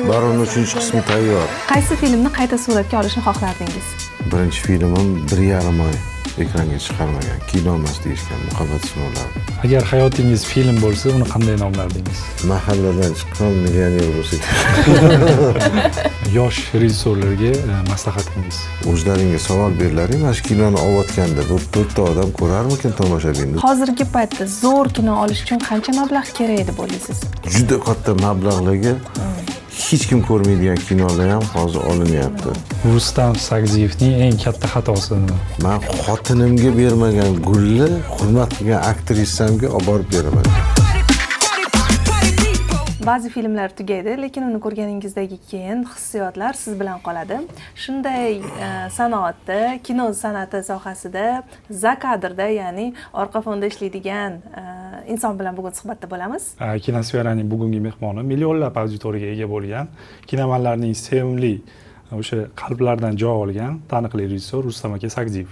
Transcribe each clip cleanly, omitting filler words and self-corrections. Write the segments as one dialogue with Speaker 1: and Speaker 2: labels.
Speaker 1: Baroni 3-qismi tayyor.
Speaker 2: Qaysi filmni qayta suratga olishni xohlardingiz?
Speaker 1: Birinchi filmim 1,5 oy ekranga chiqarmagan. Kino emas deyishgan, Muhabbat sinovlari.
Speaker 3: Agar hayotingiz film bo'lsa, uni qanday nomlardingiz?
Speaker 1: Mahalladan chiqqan millioner bo'lsa.
Speaker 3: Yosh rejissyorlarga maslahatingiz?
Speaker 1: O'zlaringga savol berlaring, mana shu kinoni olayotganda bu 4 ta odam ko'rarmikin tomoshabinni?
Speaker 2: Hozirgi paytda zo'r kino olish uchun qancha mablag' kerak deb o'ylaysiz?
Speaker 1: Juda katta mablag'larga hech kim ko'rmaydigan kinolar ham hozir olinyapti.
Speaker 3: Rustam Sagdiyevning eng katta xatosi nima?
Speaker 1: Man xotinimga bermagan gulni hurmat qilgan aktrisamga olib borib beraman.
Speaker 2: Ba'zi filmlar tugaydi, lekin uni ko'rganingizdagi keyin hissiyotlar siz bilan qoladi. Shunday sanoatda, kino san'ati sohasida zakadrda, ya'ni orqa fonda ishlaydigan inson bilan bugun suhbatda bo'lamiz.
Speaker 3: Kinosferaning bugungi mehmoni millionlab auditoriyaga ega bo'lgan, kinomanlarning sevimli o'sha qalblardan joy olgan taniqli rejissyor Rustam aka Sagdiyev.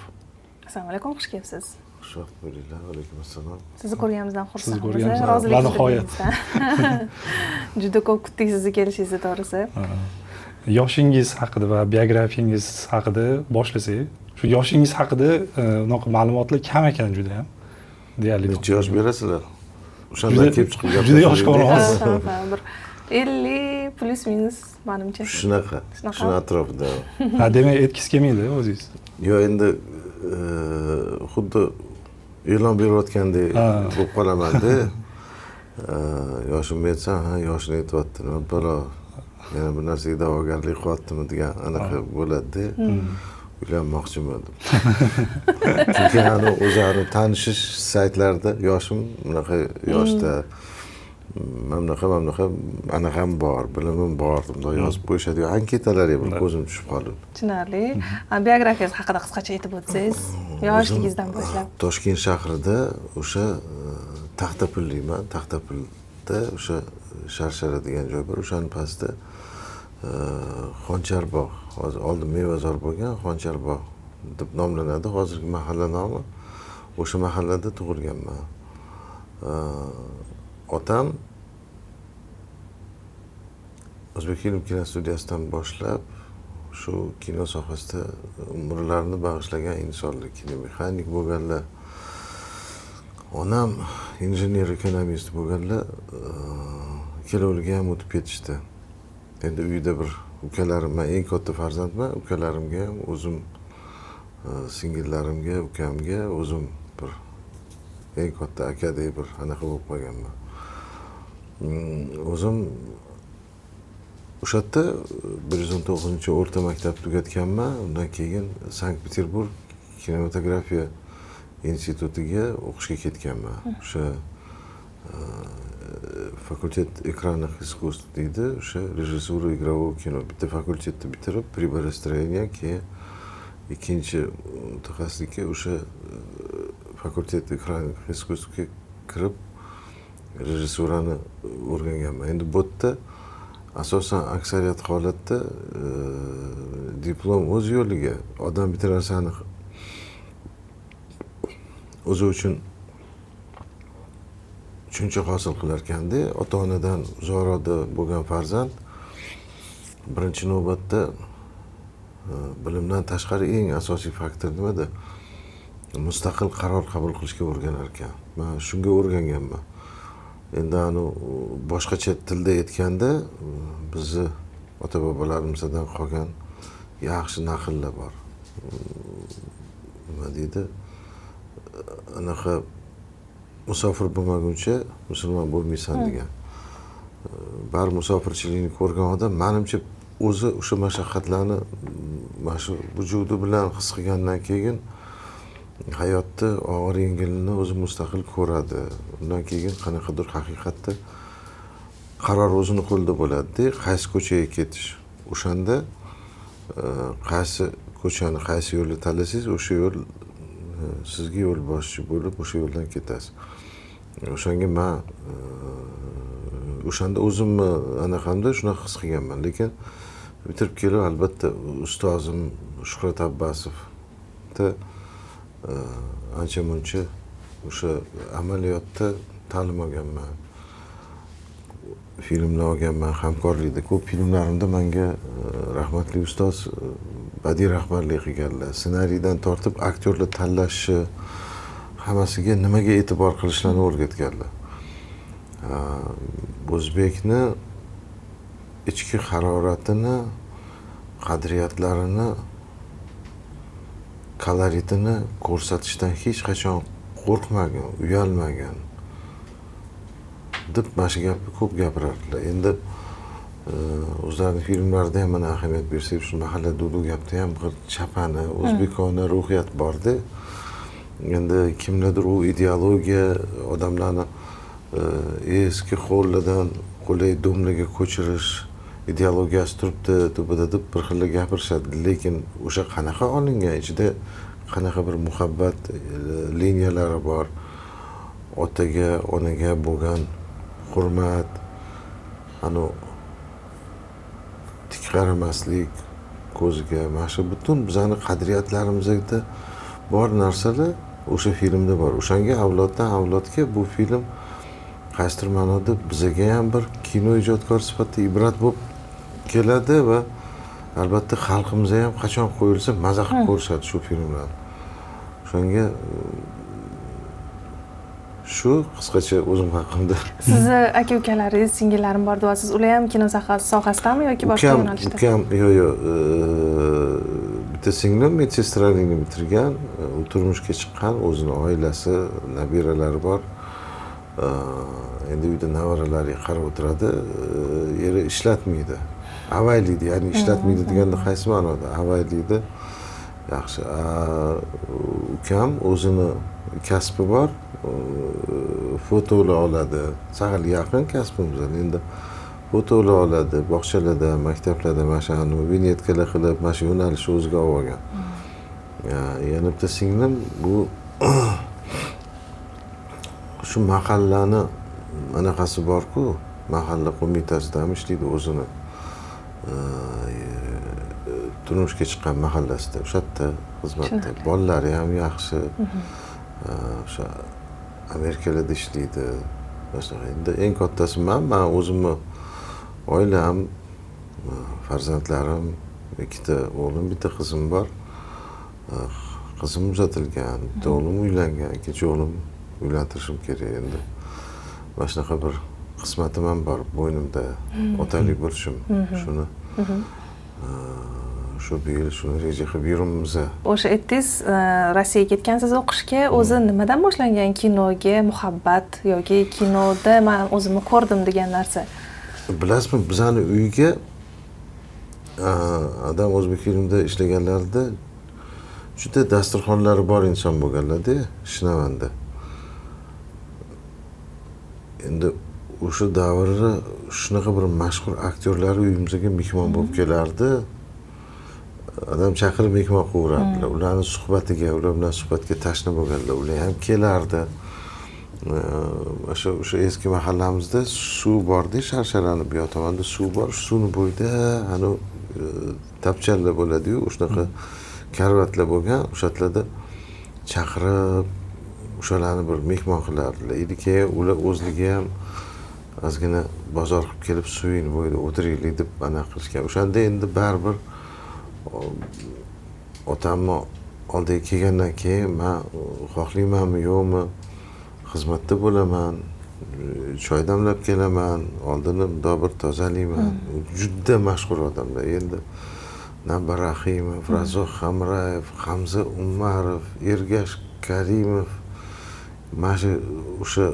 Speaker 2: Assalomu alaykum, xush kelibsiz.
Speaker 1: Xushvaqt bo'linglar, alaykum assalom.
Speaker 2: Sizni ko'rganimizdan xursandmiz.
Speaker 3: Ko'rganimizdan
Speaker 2: Rozilik
Speaker 3: nihoyat.
Speaker 2: bildirganingizdan. Juda ko'p kutdik sizni kelishingizni, to'g'risi.
Speaker 3: Yoshingiz haqida va biografiyangiz haqida boshlasak, shu yoshingiz haqida unaqa ma'lumotlar kam ekan juda ham. Deyarli.
Speaker 1: Necha yosh berasizlar? O'shandan kelib chiqib
Speaker 3: Juda yosh
Speaker 1: gaplashaylik.
Speaker 3: ko'rinyapsiz.
Speaker 2: Ha, bir 50 плюс минус manimcha.
Speaker 1: Shunaqa.
Speaker 2: Shunaqa?
Speaker 1: Shuni atrofida.
Speaker 3: Ha, demak aytgisi kelmaydi o'zingiz.
Speaker 1: Yo, endi xuddi e'lon berayotgandek bo'lib qolamanda. Yoshimni aytsam, ha, yoshini aytyapti, nima balo, yana bir narsaga da'vogarlik qilyaptimi degan anaqa bo'ladi-da. Uylanmoqchiman deb. Chunki hani o'zlarini tanishish saytlarida yoshim bunaqa yoshda, mana bunaqa, mana bunaqa anaqam bor, bilimim bor deb bundoq yozib qo'yishadi. Anketalarga bir ko'zim tushib qoldi.
Speaker 2: Tushunarli. Biografiyangiz haqida qisqacha aytib o'tsangiz, yoshligingizdan boshlab.
Speaker 1: Toshkent shahrida o'sha Taxtapullikman. Taxtapulda o'sha Sharshara degan joy bor, o'shani pastida Xoncharbog', hozir oldin Mevazor bo'lgan, Xoncharbog' deb nomlanadi hozirgi mahalla nomi. O'sha mahallada tug'ilganman. Otam O'zbekfilm kinostudiyasidan boshlab shu kino sohasida umrlarini bag'ishlagan insonlar, kinomexanik bo'lganlar. Onam injener ekonomist bo'lganlar, ikkalovligi ham o'tib ketishdi. Endi uyda bir ukalarim, men eng katta farzandman, ukalarimga ham o'zim, singillarimga, ukamga o'zim bir eng katta akadek bir anaqa bo'lib qolganman. O'zim o'sha yerda 119 o'rta maktab tugatganman. Undan keyin Sankt-Peterburg kinematografiya institutiga o'qishga ketganman. O'sha fakultet экранных искусств deydi, o'sha rejissura игрового кино. Bitta fakultetni bitirib, приборостроение, keyin ikkinchi mutaxassislikka o'sha fakultet экранных искусств ga kirib rejissurani o'rganganman. Endi bu yerda asosan aksariyat holatda diplom o'z yo'liga, odam bitta narsani o'zi uchun tushuncha hosil qilar ekanda, ota-onadan uzoqroqda bo'lgan farzand birinchi navbatda bilimdan tashqari eng asosiy faktor nimada? Mustaqil qaror qabul qilishga o'rganar ekan. Men shunga o'rganganman. Endi anu boshqacha tilda aytganda, bizni ota-bobolarimizdan qolgan yaxshi naqllar bor. Nima deydi? Anaqa musofir bo'lmaguncha musulmon bo'lmaysan degan. Bari musofirchilikni ko'rgan odam menimcha o'zi o'sha mashaqqatlarni mana shu vujudi bilan his qilgandan keyin hayotda og'ir yengilini o'zi mustaqil ko'radi. Undan keyin qanaqadir haqiqatda qaror o'zini qo'lida bo'ladi-da, qaysi ko'chaga ketish. O'shanda qaysi ko'chani, qaysi yo'lni tanlasangiz, o'sha yo'l sizga yo'l boshchi bo'lib, o'sha yo'ldan ketasiz. O'shanga men o'shanda o'zimni anaqamda shunaqa his qilganman, lekin bitirib kelib albatta ustozim Shuhrat Abbasovda ancha muncha o'sha amaliyotda ta'lim olganman. filmlar olganman hamkorlikda. Ko'p filmlarimda menga rahmatli ustoz badiiy rahbarlik qilganlar. Ssenariydan tortib aktyorlar tanlashi, hammasiga nimaga e'tibor qilishlarini o'rgatganlar. O'zbekni ichki haroratini, qadriyatlarini, koloritini ko'rsatishdan hech qachon qo'rqmagan, uyalmagan deb mana shu gapni ko'p gapirardilar. Endi o'zlarining filmlarida ham mana ahamiyat bersak, shu mahalla dudu gapda ham bir chapani, o'zbekona ruhiyat borda. Endi kimlardir u ideologiya odamlarni eski qo'llardan qulay domlaga ko'chirish ideologiyasi turibdi tubida deb bir xil gapirishadi, lekin o'sha qanaqa olingan, ichida qanaqa bir muhabbat liniyalari bor, otaga, onaga bo'lgan hurmat, anu tik qaramaslik ko'ziga, mana shu butun bizani qadriyatlarimizda bor narsalar o'sha filmda bor. O'shanga avloddan avlodga bu film qaysidir ma'noda bizaga ham bir kino ijodkor sifatida ibrat bo'lib keladi va albatta xalqimizga ham qachon qo'yilsa maza qilib ko'rishadi shu filmlarni. O'shanga shu qisqacha o'zim haqimda.
Speaker 2: Sizni aka ukalaringiz, singillarim bor deyapsiz. Ular ham kino sohasidami yoki boshqa yo'nalishda?
Speaker 1: Ukam, yo'q, bitta singlim medsestralikni bitirgan, u turmushga chiqqan, o'zini oilasi, nabiralari bor. Endi uyda nevaralari qarab o'tiradi, eri ishlatmaydi. Avaylaydi, ya'ni ishlatmaydi deganda qaysi ma'noda? Avaylaydi. Yaxshi. Ukam o'zini kasbi bor, fotolar oladi. Sal yaqin kasbimiz. Endi fotolar oladi, bog'chalarda, maktablarda mana shu vinyetkalar qilib, mana shu yo'nalishni o'ziga olib olgan. Yana bitta singlim bu shu mahallani anaqasi bor-ku, mahalla qo'mitasida ham ishlaydi o'zini. Turmushga chiqqan mahallasida, o'sha yerda xizmatda. Bolalari ham yaxshi. O'sha Amerikalarda ishlaydi. Masalan, endi eng kattasi man o'zimni oilam, farzandlarim, ikkita o'g'lim, bitta qizim bor. Qizim uzatilgan, bitta o'g'lim uylangan, ikkinchi o'g'lim uylantirishim kerak endi. Mana shunaqa bir qismatim ham bor bo'ynimda, otalik burchim. Shuni shu bu yil shuni reja qilib yuribmiz.
Speaker 2: O'sha aytdingiz, Rossiyaga ketgansiz o'qishga, o'zi nimadan boshlangan kinoga muhabbat yoki kinoda men o'zimni ko'rdim degan narsa?
Speaker 1: Bilasizmi, bizani uyga adam o'zbek filmida ishlaganlarida juda dasturxonlari bor inson bo'lganlar-da, Shinavanda. Endi o'sha davrda shunaqa bir mashhur aktyorlar uyimizga mehmon bo'lib kelardi. Adam chaqirib mehmon qilaverardilar. Ularning suhbatiga, ular bilan suhbatga tashna bo'lganlar, ular ham kelardi. O'sha eski mahallamizda suv bordi, sharshalanib bu yoq tomonda suv bor, suvni bo'yida ana tapchanlar bo'ladi-yu, shunaqa karvatlar bo'lgan, o'sha yerlarda chaqirib o'shalarni bir mehmon qilardilar. Endi keyin ular o'zligi ham ozgina bozor qilib kelib suvini bo'yida o'tiraylik deb ana qilishgan. O'shanda endi baribir otamni oldiga kelgandan keyin men xohlaymanmi yo'qmi xizmatda bo'laman, choy damlab kelaman, oldini bundoq bir tozalayman. Juda mashhur odamlar. Endi Nabbar Rahimov, Razzoq Hamrayev, Hamza Umarov, Ergash Karimov, mana shu o'sha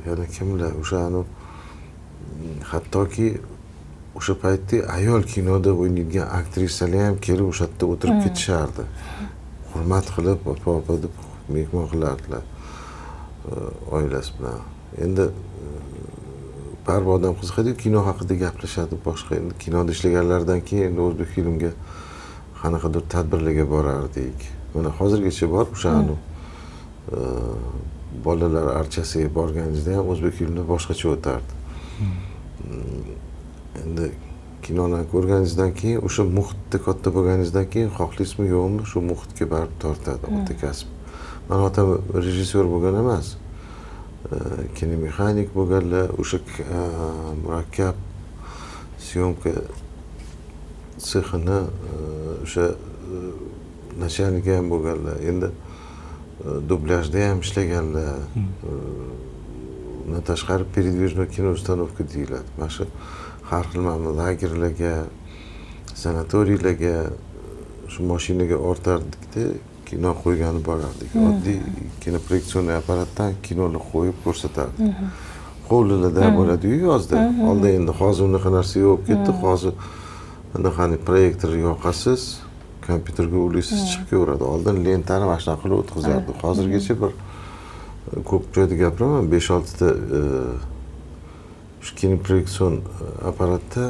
Speaker 1: yana kimlar, o'sha hattoki o'sha paytda ayol kinoda o'ynaydigan aktrisalar ham kelib o'sha yerda o'tirib ketishardi. Hurmat qilib, opa opa deb mehmon qilardilar oilasi bilan. Endi baribir odam qiziqadi, kino haqida gaplashadi, boshqa. Endi kinoda ishlaganlardan keyin endi o'zbek filmga qanaqadir tadbirlarga borardik. Mana hozirgacha bor o'sha bolalar archasiga borganingizda ham o'zbek filmda boshqacha o'tardi. Endi kinoni ko'rganingizdan keyin o'sha muhitda katta bo'lganingizdan keyin xohlaysizmi yo'qmi shu muhitga baribir tortadi ota kasb. Mani otam rejissyor bo'lgan emas. Kinomexanik bo'lganlar, o'sha murakkab syomka sexini o'sha nachalniki ham bo'lganlar. Endi dublyajda ham ishlaganlar. Undan tashqari передвижной киноустановка deyiladi. Mana shu har xil mana lagerlarga, sanatoriylarga shu mashinaga ortardikda kino qo'ygani borardik. Oddiy kinoproyeksionniy apparatdan kinoni qo'yib ko'rsatardik. Hovlilarda bo'ladi-yu yozda. Oldin endi hozir unaqa narsa yo'q bo'lib ketdi. Hozir anaqani proyektor yoqasiz, kompyuterga ulaysiz, chiqib kelaveradi. Oldin lentani mana shunaqa qilib o'tkazardik. Hozirgacha bir ko'p joyda gapiraman, 5-6 ta shu kinoproyeksion apparatda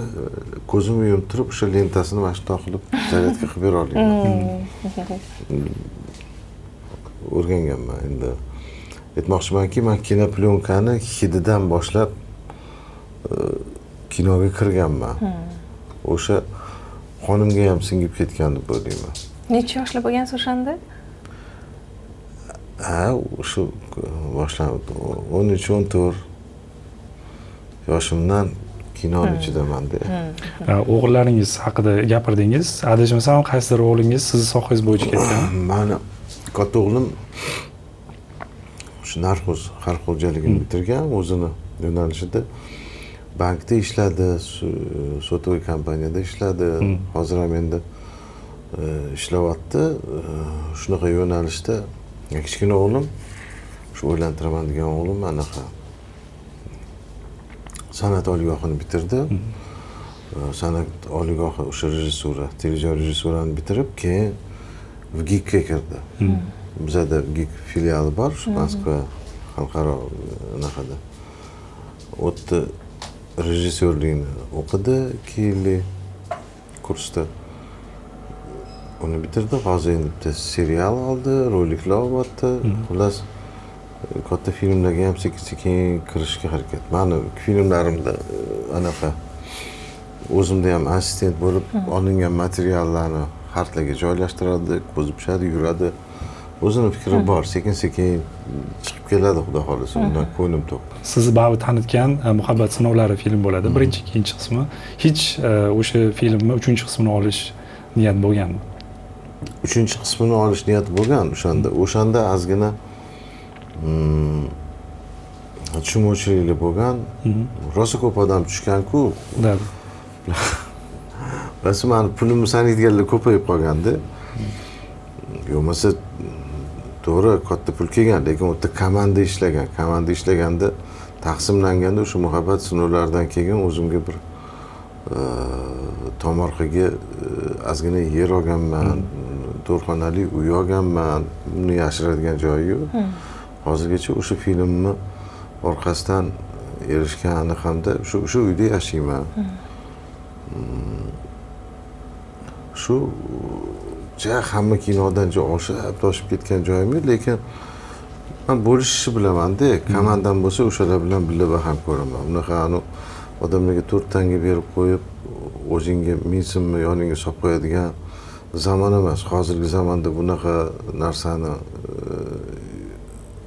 Speaker 1: ko'zimni yumib turib o'sha lentasini mana shundoq qilib zaryadka qilib bera olaman. O'rganganman endi. Aytmoqchimanki, men kinoplyonкani hididan boshlab kinoga kirganman. O'sha qonimga ham singib ketgan deb o'ylayman.
Speaker 2: Necha yoshli bo'lgansiz o'shanda?
Speaker 1: Ha, o'sha boshlanib 13-14 yoshimdan kinoni ichidaman-da.
Speaker 3: O'g'illaringiz haqida gapirdingiz. Adashmasam, qaysidir o'g'lingiz sizni sohangiz bo'yicha ketgan.
Speaker 1: Mani katta o'g'lim shu narxoz xalq xo'jaligini bitirgan, o'zini yo'nalishida bankda ishladi, sotoviy kompaniyada ishladi. Hozir ham endi ishlayapti. Shunaqa yo'nalishda. Kichkina o'g'lim, shu o'ylantiraman degan o'g'lim anaqa san'at oliygohini bitirdi. San'at oliygohi o'sha rejissura, televizion rejissurani bitirib, keyin VGIKka kirdi. Bizada VGIK filiali bor, shu Moskva xalqaro anaqada. U yerda rejissyorlikni o'qidi, 2 yillik kursda. Uni bitirdi. Hozir endi bitta serial oldi, roliklar olyapti. Xullas, katta filmlarga ham sekin-sekin kirishga harakat. Mani filmlarimda anaqa o'zimda ham assistent bo'lib olingan materiallarni xartlarga joylashtiradi, ko'zi pishadi, yuradi. O'zini fikri bor, sekin-sekin chiqib keladi, xudo xohlasa, undan ko'nglim to'q.
Speaker 3: Sizni baribir tanitgan Muhabbat sinovlari film bo'ladi. Birinchi, ikkinchi qismi. Hech o'sha filmni uchinchi qismini olish niyat bo'lganmi?
Speaker 1: Uchinchi qismini olish niyat bo'lgan o'shanda. O'shanda ozgina tushunmovchiliklar bo'lgan. Rosa ko'p odam tushgan-ku. Rosa mani pulimni sanaydiganlar ko'payib qolgandi. Yo'qmasa to'g'ri katta pul kelgan, lekin u yerda komanda ishlagan. Komanda ishlaganda taqsimlanganda o'sha Muhabbat sinovlaridan keyin o'zimga bir tomorqaga ozgina yer olganman, 4 xonali uy olganman. Buni yashiradigan joyi yo'q. Hozirgacha o'sha filmni orqasidan erishgan anaqamda o'sha uyda yashayman. Shu hamma kinodan oshib toshib ketgan joyim yo'q, lekin men bo'lishishni bilaman-da. Komandam bo'lsa o'shalar bilan birga baham ko'raman. Unaqa odamlarga 4 tanga berib qo'yib, o'zingga 1000 so'mni yoningga solib qo'yadigan zamon emas. Hozirgi zamonda bunaqa narsani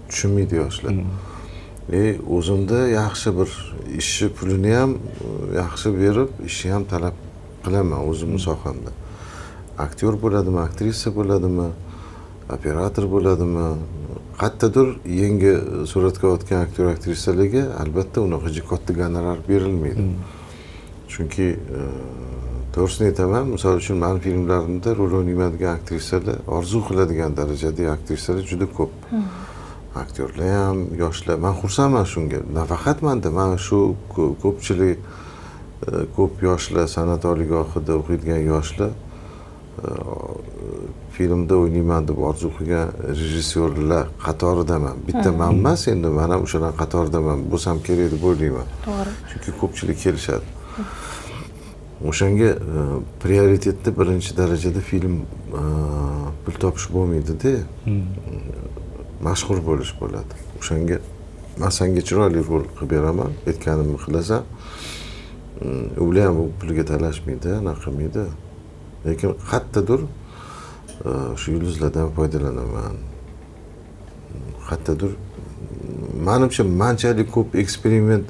Speaker 1: tushunmaydi yoshlar. O'zimda yaxshi bir ishni pulini ham yaxshi berib, ishni ham talab qilaman o'zimni sohamda. Aktyor bo'ladimi, aktrisa bo'ladimi, operator bo'ladimi, qayerdadir yangi suratga otgan aktyor aktrisalarga albatta unaqa katta gonorar berilmaydi. Chunki to'g'risini aytaman, misol uchun meni filmlarimda rol o'ynaydigan aktrisalar orzu qiladigan darajadagi aktrisalar juda ko'p. Aktyorlar ham, yoshlar. Men xursandman shunga. Nafaqat menda, men shu ko'pchilik ko'p yoshlar san'at oliygohida o'qiydigan yoshlar filmda o'ynayman deb orzu qilgan rejissyorlar qatoridaman. Bitta men emas, endi men ham o'shalar qatoridaman bo'lsam kerak deb o'ylayman.
Speaker 2: To'g'ri.
Speaker 1: Chunki ko'pchilik kelishadi. O'shanga prioritetda birinchi darajada film pul topish bo'lmaydi-da. Mashhur bo'lish bo'ladi. O'shanga men senga chiroyli rol qilib beraman, aytganimni qilasan. Ular ham u pulga talashmaydi, anaqa qilmaydi. Lekin qayerdadir shu yulduzlardan foydalanaman. Qayerdadir Manimcha manchalik ko'p eksperiment,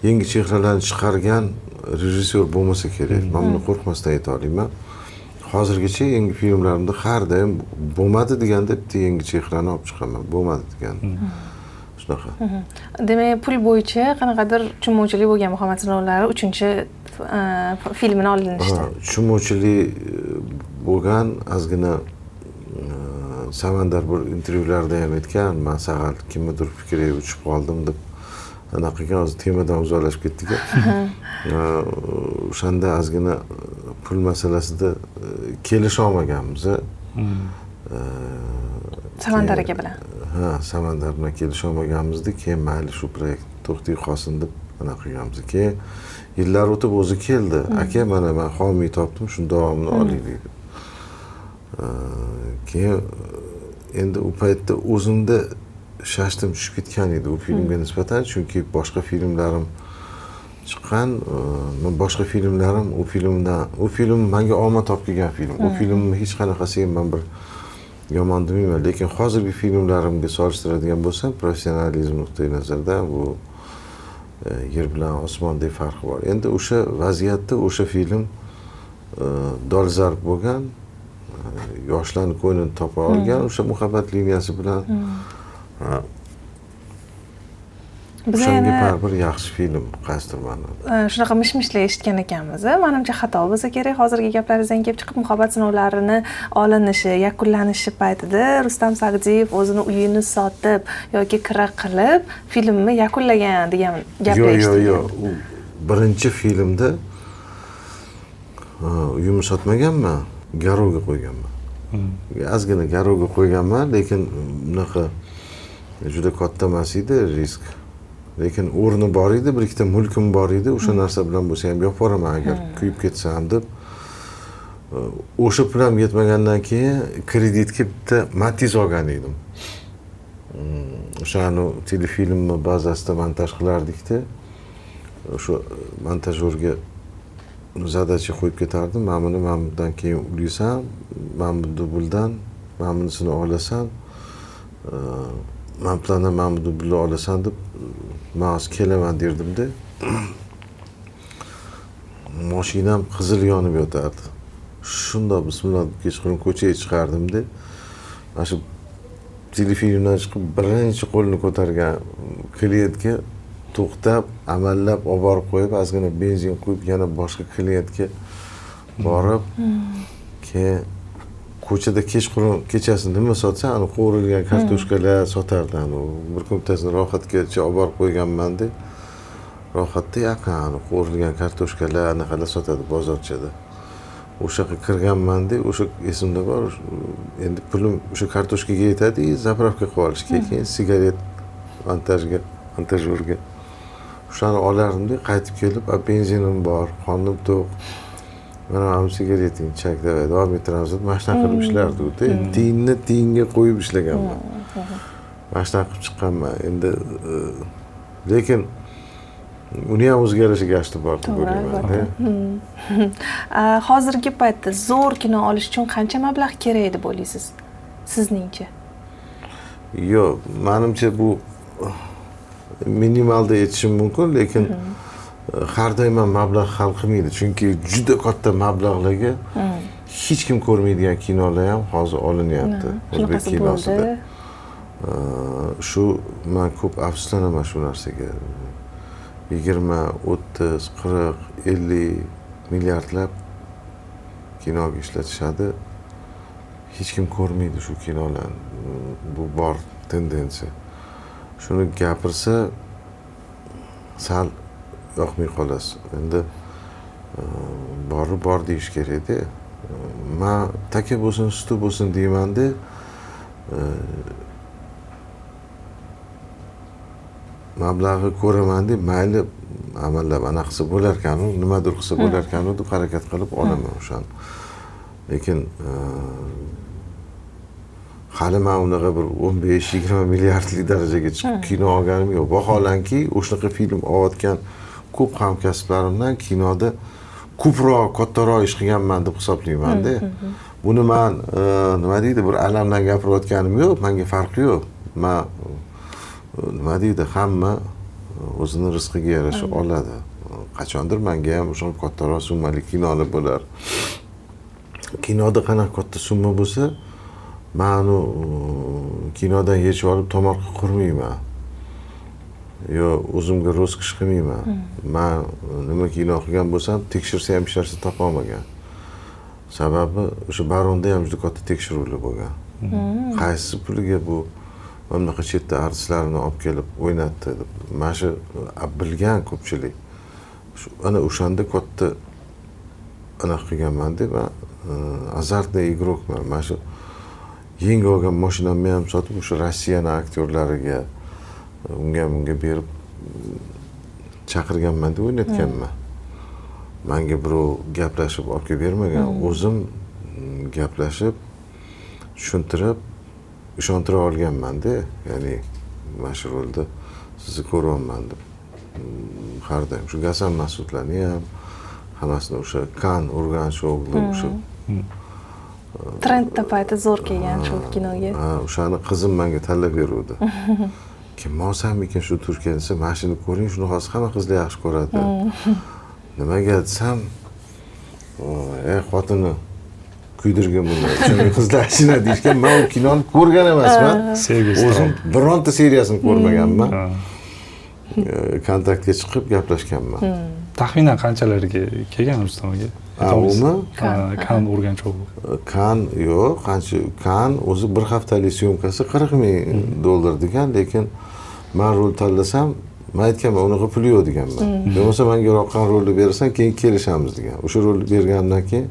Speaker 1: yangi chehralarni chiqargan rejissyor bo'lmasa kerak. Man buni qo'rqmasdan ayta olaman. Hozirgacha yangi filmlarimda har doim bo'lmadi deganda bitta yangi chehrani olib chiqaman. Bo'lmadi deganda. Shunaqa.
Speaker 2: Demak, pul bo'yicha qanaqadir tushunmovchilik bo'lgan Muhabbat sinovlari 3-chi filmini olinishdi.
Speaker 1: Tushunmovchilik bo'lgan, ozgina Samandar bir intervyularda ham aytgan, man sag'al kimnidir fikriga uchib qoldim deb anaqa qilgan, hozir temadan uzoqlashib ketdik. O'shanda ozgina pul masalasida kelisha olmaganmiz.
Speaker 2: Samandar aka bilan.
Speaker 1: Ha, Samandar bilan kelisha olmaganmizda, keyin mayli shu proyekt to'xtay qolsin deb anaqa qilganmiz. Keyin yillar o'tib o'zi keldi. Aka, mana men homiy topdim, shuni davomini olaylik deb. Keyin endi u paytda o'zimda shashtim tushib ketgan edi u filmga nisbatan, chunki boshqa filmlarim chiqqan, boshqa filmlarim u filmdan, u film menga omad olib kelgan film. U filmni hech qanaqasiga men bir yomon demayman, lekin hozirgi filmlarimga solishtiradigan bo'lsam, professionalizm nuqtai nazaridan bu yer bilan osmondek farqi bor. Endi o'sha vaziyatda o'sha film dolzarb bo'lgan, yoshlarni ko'nglini topa olgan o'sha muhabbat liniyasi bilan. O'shanga baribir yaxshi film qaysidir ma'noda.
Speaker 2: Shunaqa mish-mishlar eshitgan ekanmiz. Manimcha xato bo'lsa kerak. Hozirgi gaplaringizdan kelib chiqib, muhabbat sinovlarini olinishi, yakunlanishi paytida Rustam Sagdiyev o'zini uyini sotib yoki kira qilib filmni yakunlagan degan gaplar eshitdim.
Speaker 1: Yo'q, yo'q, u birinchi filmda uyimni sotmaganman, garovga qo'yganman. Ozgina garovga qo'yganman, lekin bunaqa juda katta emas edi risk. Lekin o'rni bor edi, bir ikkita mulkim bor edi, o'sha narsa bilan bo'lsa ham yopib yuboraman agar kuyib ketsam deb. O'sha pul ham yetmagandan keyin kreditga bitta Matiz olgan edim. O'shani telefilmni bazasida montaj qilardikda, o'sha montajyorga zadacha qo'yib ketardim. Mana buni mana bundan keyin ulaysan, mana bu dubldan, mana bunisini olasan, mana plandan mana bu dublni olasan deb men hozir kelaman derdimda. Mashinam qizil yonib yotardi. Shundoq bismillah deb kechqurun ko'chaga chiqardimda. Mana shu telefilmdan chiqib birinchi qo'lini ko'targan klientga to'xtab, amallab olib borib qo'yib, ozgina benzin quyib, yana boshqa klientga borib, keyin ko'chada kechqurun kechasi nima sotsa, ani qovurilgan kartoshkalar sotardi. Ani bir kun bittasini rohatgacha olib borib qo'yganman-da. Rohatda yaqin ani qovurilgan kartoshkalar anaqalar sotadi bozorchada. O'sha yoqqa kirganman-da, o'sha esimda bor, endi pulim o'sha kartoshkaga yetadi, zapravka qilib olishga, keyin sigaret montajga, montajyorga. O'shani olardimda, qaytib kelib, benzinim bor, qornim to'q. Mana ham sigareting chak deb davom ettiramiz deb mana shunaqa qilib ishlardi-da. Tiyinni tiyinga qo'yib ishlaganman. Mana shunaqa qilib chiqqanman. Endi lekin uni ham o'ziga yarasha gashti bor deb o'ylayman.
Speaker 2: Hozirgi paytda zo'r kino olish uchun qancha mablag' kerak deb o'ylaysiz sizningcha?
Speaker 1: Yo'q, menimcha bu minimalda aytishim mumkin, lekin har doim ham mablag' hal qilmaydi. Chunki juda katta mablag'larga hech kim ko'rmaydigan kinolar ham hozir olinyapti o'zbek kinosida. Shu men ko'p afsuslanaman shu narsaga. 20, 30, 40, 50 milliardlab kinoga ishlatishadi. Hech kim ko'rmaydi shu kinolarni. Bu bor tendensiya. Shuni gapirsa sal yoqmay qolasiz. Endi bori bor deyish kerak-da. Men taka bo'lsin, suti bo'lsin deyman-da. Mablag'i ko'raman deb, mayli amallab ana qilsa bo'larkan-u, nimadir qilsa bo'larkan-u deb harakat qilib olaman o'shani. Lekin hali men unaqa bir 15-20 milliardlik darajaga chiqib kino olganim yo'q. Vaholanki, o'shanaqa film olayotgan ko'p hamkasblarimdan kinoda ko'proq, kattaroq ish qilganman deb hisoblayman-da. Buni men nima deydi, bir alamdan gapirayotganim yo'q, menga farqi yo'q. Men Nima deydi, hamma o'zini rizqiga yarasha oladi. Qachondir menga ham o'sha kattaroq summali kinoli bo'lar. Kinoda qanaqa katta summa bo'lsa, man uni kinodan yechib olib tomorqa qurmayman. Yo o'zimga ro'zkish qilmayman. Man nima kino qilgan bo'lsam, tekshirsa ham hech narsa topa olmagan. Sababi o'sha Baronda ham juda katta tekshiruvlar bo'lgan. Qaysi puliga bu bunaqa chetda artistlarni olib kelib o'ynatdi deb. Mana shu bilgan ko'pchilik. Ana o'shanda katta anaqa qilganman deb, man azartniy igrokman. Mana shu yangi olgan mashinamni ham sotib o'sha Rossiyani aktyorlariga unga bunga berib chaqirganman deb o'ynatganman. Menga birov gaplashib olib kelib bermagan, o'zim gaplashib, tushuntirib, ishontira olganman-da. Ya'ni mana shu rolda sizni ko'ryapman deb. Har doim shu Gasan Masudlarni ham hammasini o'sha Kan Urganch o'g'li o'sha
Speaker 2: trendda payti zo'r kelgan shu kinoga.
Speaker 1: Ha, o'shani qizim menga tanlab beruvdi. Kim olsamikin shu Turkiyani desa, mana shuni ko'ring, shuni hozir hamma qizlar yaxshi ko'radi. Nimaga desam, xotini kuydirgan buni. Chunki qizlar ashina deyishgan. Men u kinoni ko'rgan emasman. O'zim bironta seriyasini ko'rmaganman. Kontaktga chiqib gaplashganman.
Speaker 3: Taxminan qanchalarga kelgan Rustam aka?
Speaker 1: Umi?
Speaker 3: Kan Urganch o'g'li.
Speaker 1: Kan yo'q, qancha Kan o'zi bir haftalik syomkasi $40,000 degan, lekin men rol tanlasam, men aytganman, unaqa pul yo'q deganman. Bo'lmasa menga yoqqan rolni berasan, keyin kelishamiz degan. O'sha rolni bergandan keyin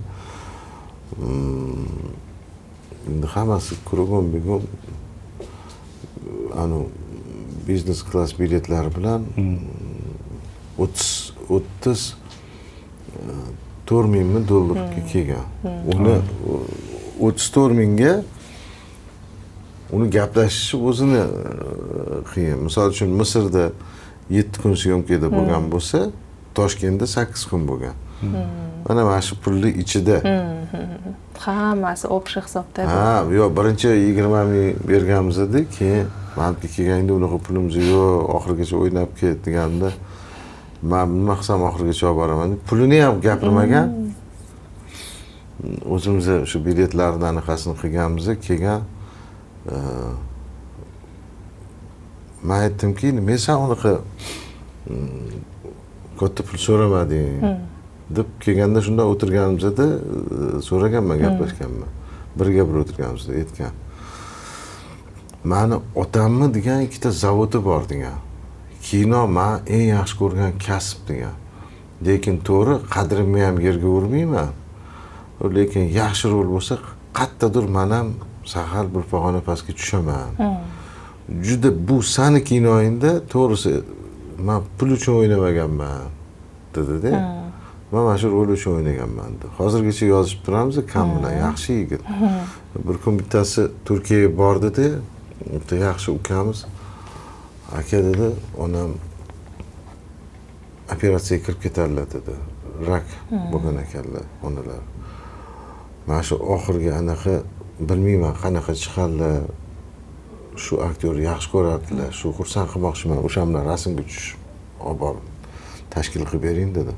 Speaker 1: endi hammasi kurug'um begum anu biznes klass biletlari bilan 34 mingmi dollarga kelgan. Uni 34 mingga uni gaplashishi o'zini qiyin. Misol uchun Misrda 7 kun syomkada bo'lgan bo'lsa, Toshkentda 8 kun bo'lgan. Mana shu pulni ichida.
Speaker 2: Hammasi общий hisobda.
Speaker 1: Ha, yo'q, birinchi 20 ming berganmiz edi, keyin manimki kelganda unaqa pulimiz yo'q, oxirigacha o'ynab ket deganda, men nima qilsam oxirigacha olib boraman deb pulini ham gapirmagan. O'zimiz o'sha biletlarni anaqasini qilganmiz, kelgan. Men aytdimki, men sen unaqa katta pul so'ramading deb kelganda shunda o'tirganimizda so'raganman, gaplashganman. Birga bir o'tirganimizda aytgan. Mani otamni degan ikkita zavodi bor degan. Kino men eng yaxshi ko'rgan kasb degan. Lekin to'g'ri, qadrimni ham yerga urmayman. Lekin yaxshi rol bo'lsa, qayerdadir men ham sahar bir pog'ona pastga tushaman. Juda bu sani kinoyingda to'g'risi men pul uchun o'ynamaganman dedi-da. Men mana shu rol uchun o'ynaganman dedi. Hozirgacha yozib turamiz, Kan bilan yaxshi yigit. Bir kun bittasi Turkiyaga bordi-da, bitta yaxshi ukamiz aka dedi, onam operatsiyaga kirib ketadilar dedi. Rak bo'lgan ekanlar onalar. Mana shu oxirgi anaqa bilmayman qanaqa chiqadilar. Shu aktyor yaxshi ko'rardilar, shu xursand qilmoqchiman, o'sha bilan rasmga tushib olib borib tashkil qilib bering dedi.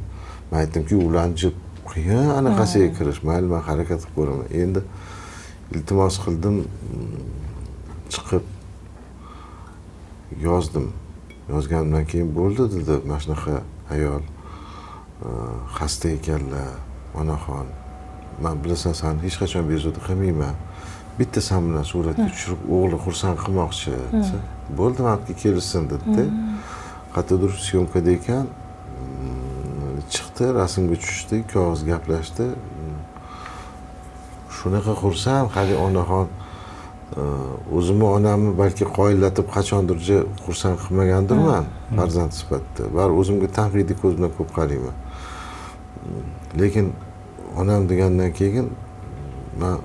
Speaker 1: Men aytdimki, ularni qiyin anaqasiga kirish, mayli men harakat qilib ko'raman. Endi iltimos qildim, chiqib yozdim. Yozganimdan keyin bo'ldi dedi, mana shunaqa ayol xasta ekanlar, onaxon. Men bilasan, seni hech qachon bezovta qilmayman. Bitta sen bilan suratga tushirib, o'g'li xursand qilmoqchi desa, bo'ldi, menga kelishsin dedi. Qayerdadir syomkada ekan, chiqdi, rasmga tushdi, ikki og'iz gaplashdi. Shunaqa xursand, hali onaxon o'zimni onamni balki qoyillatib qachondirja xursand qilmagandirman farzand sifatida. Bari o'zimga tanqidiy ko'z bilan ko'p qarayman. Lekin onam degandan keyin men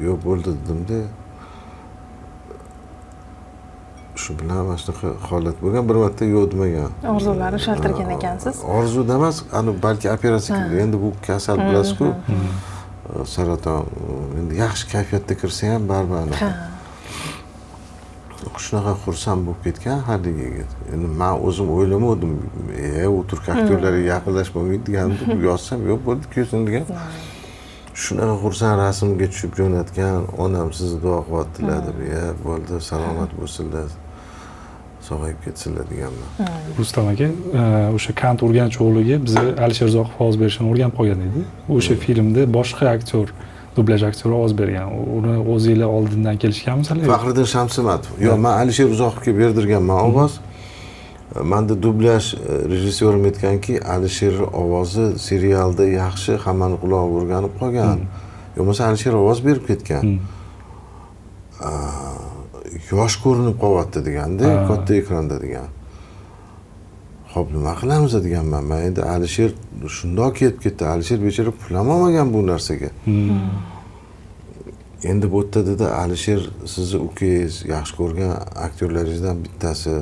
Speaker 1: yo'q bo'ldi dedimda, shu bilan mana shunaqa holat bo'lgan. Bir marta yo'q demagan.
Speaker 2: Orzularni ushaltirgan ekansiz.
Speaker 1: Orzuda emas, ani balki operatsiya qildi. Endi bu kasal bilasiz-ku, saraton. Endi yaxshi kayfiyatda kirsa ham baribir anaqa. Shunaqa xursand bo'lib ketgan haligi yigit. Endi man o'zim o'ylamovdim, u turk aktyorlariga yaqinlashib bo'lmaydi degandim, yozsam yo'q bo'ldi kelsin degan. Shunaqa xursand rasmga tushib jo'natgan, onam sizni duo qilyaptilar deb, bo'ldi, salomat bo'lsinlar, sog'ayib ketsinlar deganman.
Speaker 3: Rustam aka, o'sha Kant Urganch o'g'liga bizni Alisher Uzoqov ovoz berishini o'rganib qolgan edi. O'sha filmda boshqa aktyor, dublyaj aktyori ovoz bergan. Uni o'zinglar oldindan kelishganmisizlar?
Speaker 1: Faxriddin Shamsimatov. Yo'q, men Alisher Uzoqovga berdirganman ovoz. Menda dublyaj rejissyorim aytganki, Alisher ovozi serialda yaxshi, hammani qulog'i o'rganib qolgan. Yo'masa Alisher ovoz berib ketgan. Yosh ko'rinib qolyapti deganda, katta ekranda degan. Xo'p, nima qilamiz deganman. Men endi Alisher shundoq ketib ketdi. Alisher bechora pul ham olmagan bu narsaga. Endi bu yerda dedi, Alisher sizni ukangiz, yaxshi ko'rgan aktyorlaringizdan bittasi,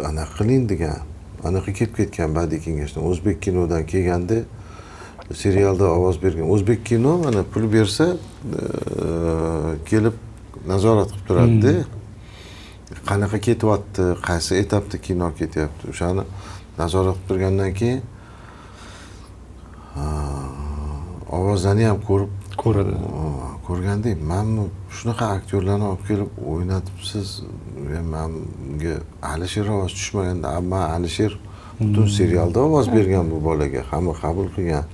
Speaker 1: anaqa qiling degan. Anaqa kelib ketgan badiiy kengashdan, O'zbek kinodan kelganda serialda ovoz bergan. O'zbek kino mana pul bersa kelib nazorat qilib turadi-da. Qanaqa ketyapti, qaysi etapda kino ketyapti, o'shani nazorat qilib turgandan keyin ovozlarni ham ko'rib
Speaker 3: ko'radi.
Speaker 1: Ko'rganda manmi shunaqa aktyorlarni olib kelib o'ynatibsiz, manga Alisher ovoz tushmaganda, ammo Alisher butun serialda ovoz bergan bu bolaga, hamma qabul qilgan.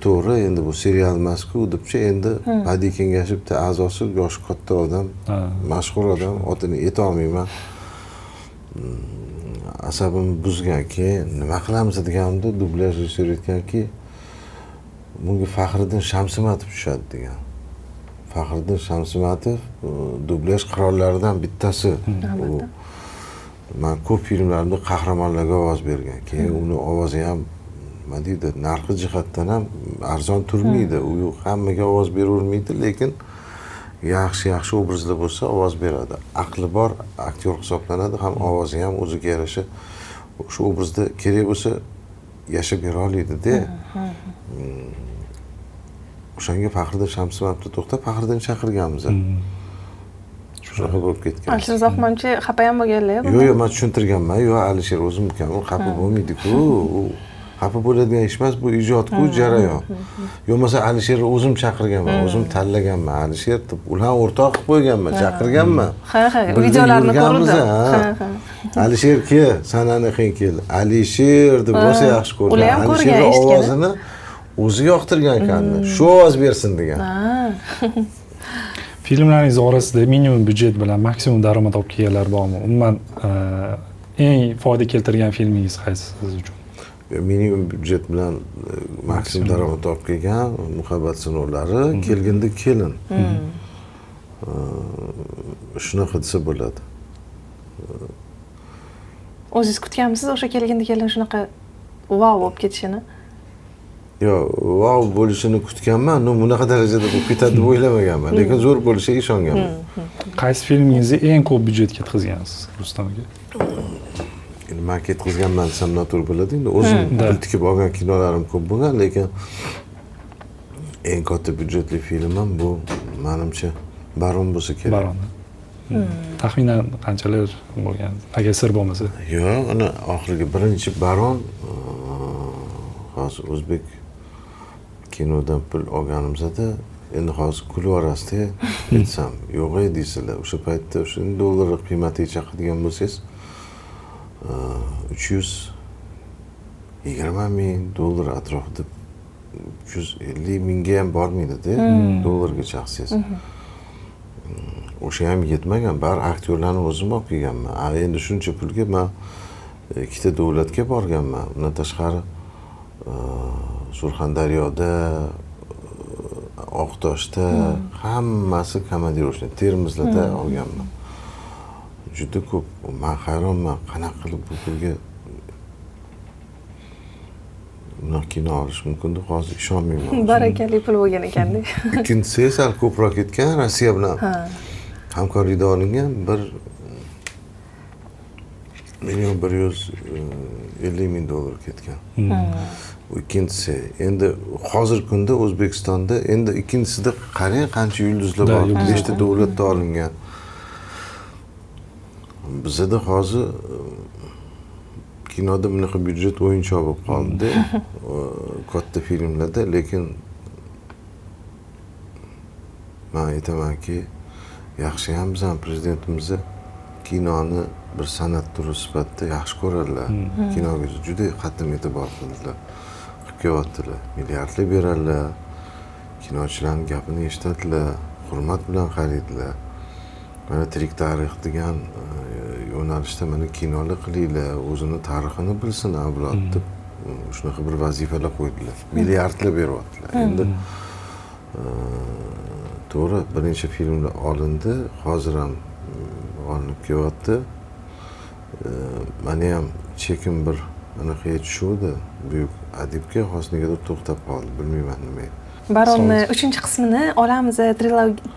Speaker 1: To'g'ri, endi bu serial emas-ku debchi, endi badiiy kengashi bitta a'zosi, yoshi katta odam, mashhur odam, otini aytolmayman. Asabimni buzgan. Keyin nima qilamiz deganimda dublyaj rejissori aytganki, bunga Faxriddin Shamsimatov tushadi degan. Faxriddin Shamsimatov dublyaj qirollaridan bittasi. U man ko'p filmlarimda qahramonlarga ovoz bergan. Keyin uni ovozi ham nima deydi, narxi jihatdan ham arzon turmaydi. U hammaga ovoz beravermaydi, lekin yaxshi-yaxshi obrazlar bo'lsa ovoz beradi. Aqli bor aktyor hisoblanadi, ham ovozi ham o'ziga yarasha o'sha obrazda kerak bo'lsa yashab bera oladi-da. O'shanga Faxriddin Shamsimatovni to'xtab, Faxriddin chaqirganmiz. Shunaqa bo'lib ketgan.
Speaker 2: Alisher Uzoqov manimcha xafa ham bo'lganlar.
Speaker 1: Yo'q, men tushuntirganman. Yo'q, Alisher o'zim ukam, u xafa bo'lmaydi-ku. U xafa bo'ladigan ish emas, bu ijod-ku, jarayon. Yo'masa Alisherni o'zim chaqirganman, o'zim tanlaganman. Alisher deb ular o'rtoq qilib qo'yganman, chaqirganman.
Speaker 2: Ha, videolarni ko'rdim. Ha.
Speaker 1: Alisher ke, san aniqing kel. Alisher deb rosa yaxshi ko'rgan. Alisherning ovozini o'zi yoqtirgan ekanmi? Shu ovoz bersin degan.
Speaker 3: Filmlaringiz orasida minimum byudjet bilan maksimum daromad olib kelganlar bormi? Umuman eng foyda keltirgan filmingiz qaysi siz uchun?
Speaker 1: Minimum byudjet bilan maksimum daromad olib kelgan Muhabbat sinovlari, Kelgindi kelin. Shunaqa desa bo'ladi.
Speaker 2: O'zingiz kutganmisiz o'sha Kelgindi kelin shunaqa vau bo'lib ketishini?
Speaker 1: Yo'q, vau bo'lishini kutganman, no bunaqa darajada bo'lib ketadi deb o'ylamaganman, lekin zo'r bo'lishiga ishonganman.
Speaker 3: Qaysi filmingizni eng ko'p byudjet ketqizgansiz, Rustam aka?
Speaker 1: Endi men ketqizganman desam noto'g'ri bo'ladi. Endi o'zim pul tikib olgan kinolarim ko'p bo'lgan, lekin eng katta byudjetli filmim bu menimcha Baron bo'lsa kerak.
Speaker 3: Baron. Taxminan qanchalar bo'lgan? Agar sir bo'lmasa.
Speaker 1: Yo'q, uni oxirgi birinchi Baron hozir o'zbek kinodan pul olganimizda endi hozir kulib yuborasizda aytsam, yo'q ey deysizlar. O'sha paytda o'sha dollar qiymatiga chaqadigan bo'lsangiz 320 ming dollar atrofida, 350 mingga ham bormaydi-da, dollarga chaqsangiz. O'sha ham yetmagan, bari aktyorlarni o'zim olib kelganman. Endi shuncha pulga men ikkita davlatga borganman. Undan tashqari Surxondaryoda, Oqtoshda hammasi komandirovочный, Termizlarda olganman. Juda ko'p. Men hayronman, qanaqa qilib bu pulga bunaqa kino olish mumkin deb hozir ishonmayman.
Speaker 2: Barakali pul bo'lgan ekanda.
Speaker 1: Ikkinchisi sal ko'proq ketgan, Rossiya bilan hamkorlikda olingan 1 150 000 dollar ketgan. Bu ikkinchisi. Endi hozirgi kunda O'zbekistonda endi ikkinchisida qarang qancha yulduzlar bor. 5 ta davlatda olingan. Bizada hozir kinoda bunaqa byudjet o'yinchoq bo'lib qoldi, katta filmlarda, lekin man aytamanki, yaxshiyam bizani prezidentimiz kinoni bir san'at turi sifatida yaxshi ko'radilar. Kinoga juda qattiq e'tibor qildilar, qilib kelyaptilar, milliardlar beradilar, kinochilarning gapini eshitadilar, hurmat bilan qaraydilar. Mana tirik tarix degan yo'nalishda mana kinolar qilinglar, o'zini tarixini bilsin avlod deb shunaqa bir vazifalar qo'ydilar. Milliardlar beryaptilar. Endi to'g'ri, bir necha filmlar olindi, hozir ham olinib kelyapti. Meni ham chekim bir anaqa tushuvdi buyuk adibga, hozir negadir to'xtab qoldi, bilmayman nimaga.
Speaker 2: Baronni 3-qismini olamiz,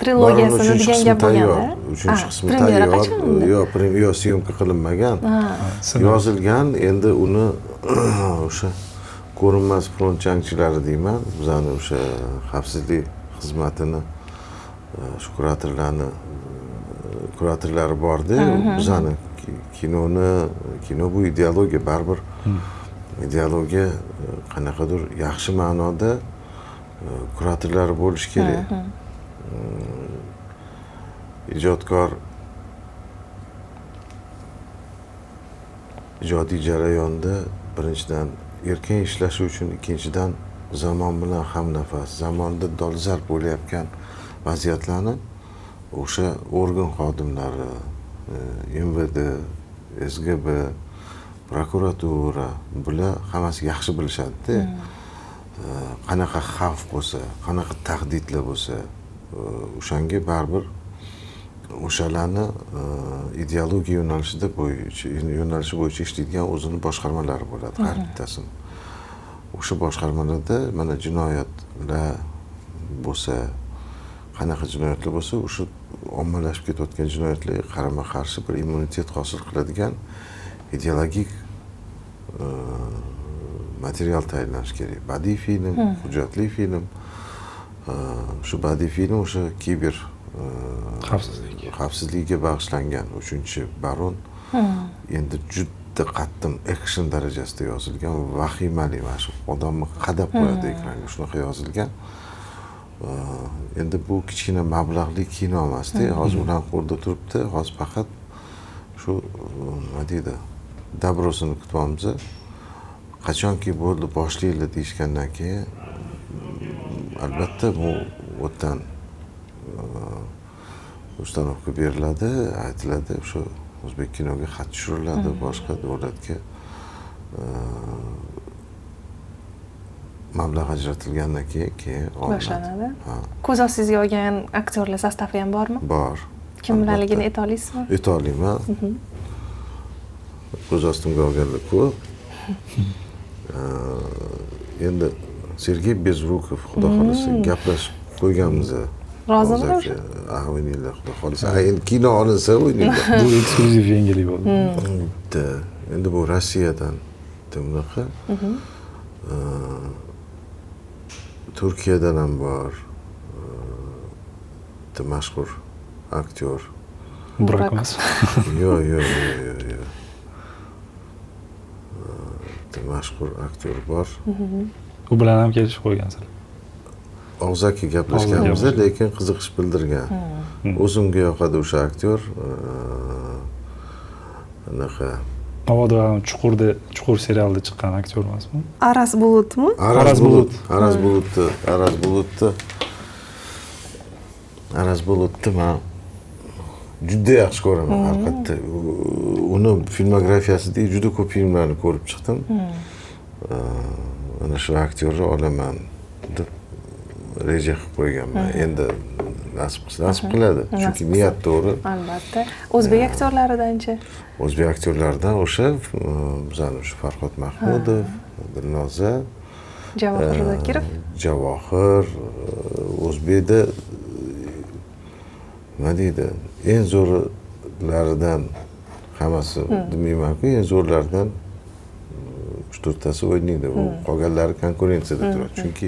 Speaker 2: trilogiyasini degan gap bo'lganda.
Speaker 1: 3-qismi tayyor. Yo'q, premyera syomka qilinmagan. Yozilgan, endi uni o'sha ko'rinmas front jangchilari deyman, bizani o'sha xavfsizlik xizmatini shu kuratorlarni kuratorlari bordi. Bizani kinoni, kino bu ideologiya, baribir ideologiya qanaqadir yaxshi ma'noda kuratorlari bo'lishi kerak. Ijodkor ijodiy jarayonda birinchidan erkin ishlashi uchun, ikkinchidan zamon bilan hamnafas, zamonda dolzarb bo'layotgan vaziyatlarni o'sha organ xodimlari, MVD, SGB, prokuratura, bular hammasi yaxshi bilishadi-da. Qanaqa xavf bo'lsa, qanaqa tahdidlar bo'lsa, o'shanga baribir o'shalarni ideologiya yo'nalishida yo'nalishi bo'yicha ishlaydigan o'zini boshqarmalari bo'ladi har bittasini. O'sha boshqarmalarda mana jinoyatlar bo'lsa, qanaqa jinoyatlar bo'lsa, o'sha ommalashib ketayotgan jinoyatlarga qarama-qarshi bir immunitet hosil qiladigan ideologik material tayyorlanish kerak. Badiiy film, hujjatli film. Shu badiiy film o'sha kiber xavfsizlikka bag'ishlangan 3-baron. Endi juda qattiq action darajasida yozilgan, vahimali, mana shu odamni qadab qo'yadi ekranga, shunaqa yozilgan. Endi bu kichkina mablag'li kino emas-da, hozir ular qo'lda turibdi, hozir faqat shu nima deydi, dabrosini kutyapmiz. Qachonki bo'ldi boshlaylik deyishgandan keyin albatta bu o'tdan ustanovka beriladi, aytiladi, o'sha o'zbek kinoga xat tushiriladi, boshqa davlatga mablag' ajratilgandan keyin
Speaker 2: boshlanadi. Ko'z ostingizga olgan aktyorlar sostafi ham bormi?
Speaker 1: Bor.
Speaker 2: Kimlarligini ayta olasizmi?
Speaker 1: Ayta olaman. Ko'z ostimga olganlar ko'p. Endi Sergey Bezrukov, xudo xolasa, gaplashib qo'yganmiz.
Speaker 2: Rozimi o'sha?
Speaker 1: Ha, o'ynaylar, xudo xolasa. Endi kino olinsa o'ynaylar.
Speaker 3: Bu eksklyuziv yangilik bo'ldi.
Speaker 1: Bitta. Endi bu Rossiyadan bitta bunaqa. Turkiyadan ham bor. Bitta mashhur aktyor.
Speaker 3: Burak emas.
Speaker 1: Yo'q, yo'q, yo'q, yo'q. Bitta mashhur aktyor bor.
Speaker 3: U bilan ham kelishib qo'ygansizlar.
Speaker 1: Og'zaki gaplashganmiz, lekin qiziqish bildirgan. O'zimga yoqadi o'sha aktyor. Anaqa
Speaker 3: Mabodo Chuqur serialida chiqqan aktyor emasmi?
Speaker 2: Aras Bulutmi?
Speaker 1: Aras Bulut. Aras Bulutni men juda yaxshi ko'raman haqiqatda. Uni filmografiyasidagi juda ko'p filmlarni ko'rib chiqdim. Ana shu aktyorni olaman deb reja qilib qo'yganman. Endi nasib qilsa nasib qiladi. Chunki niyat to'g'ri.
Speaker 2: Albatta. O'zbek aktyorlaridanchi?
Speaker 1: O'zbek aktyorlaridan o'sha bizani o'sha Farhod Mahmudov, Dilnoza,
Speaker 2: Javohir Zokirov,
Speaker 1: Javohir, o'zbekda nima deydi, eng zo'rlaridan hammasi demayman-ku, eng zo'rlaridan 3-4 tasi o'ynaydi. U qolganlari konkurensiyada turadi. Chunki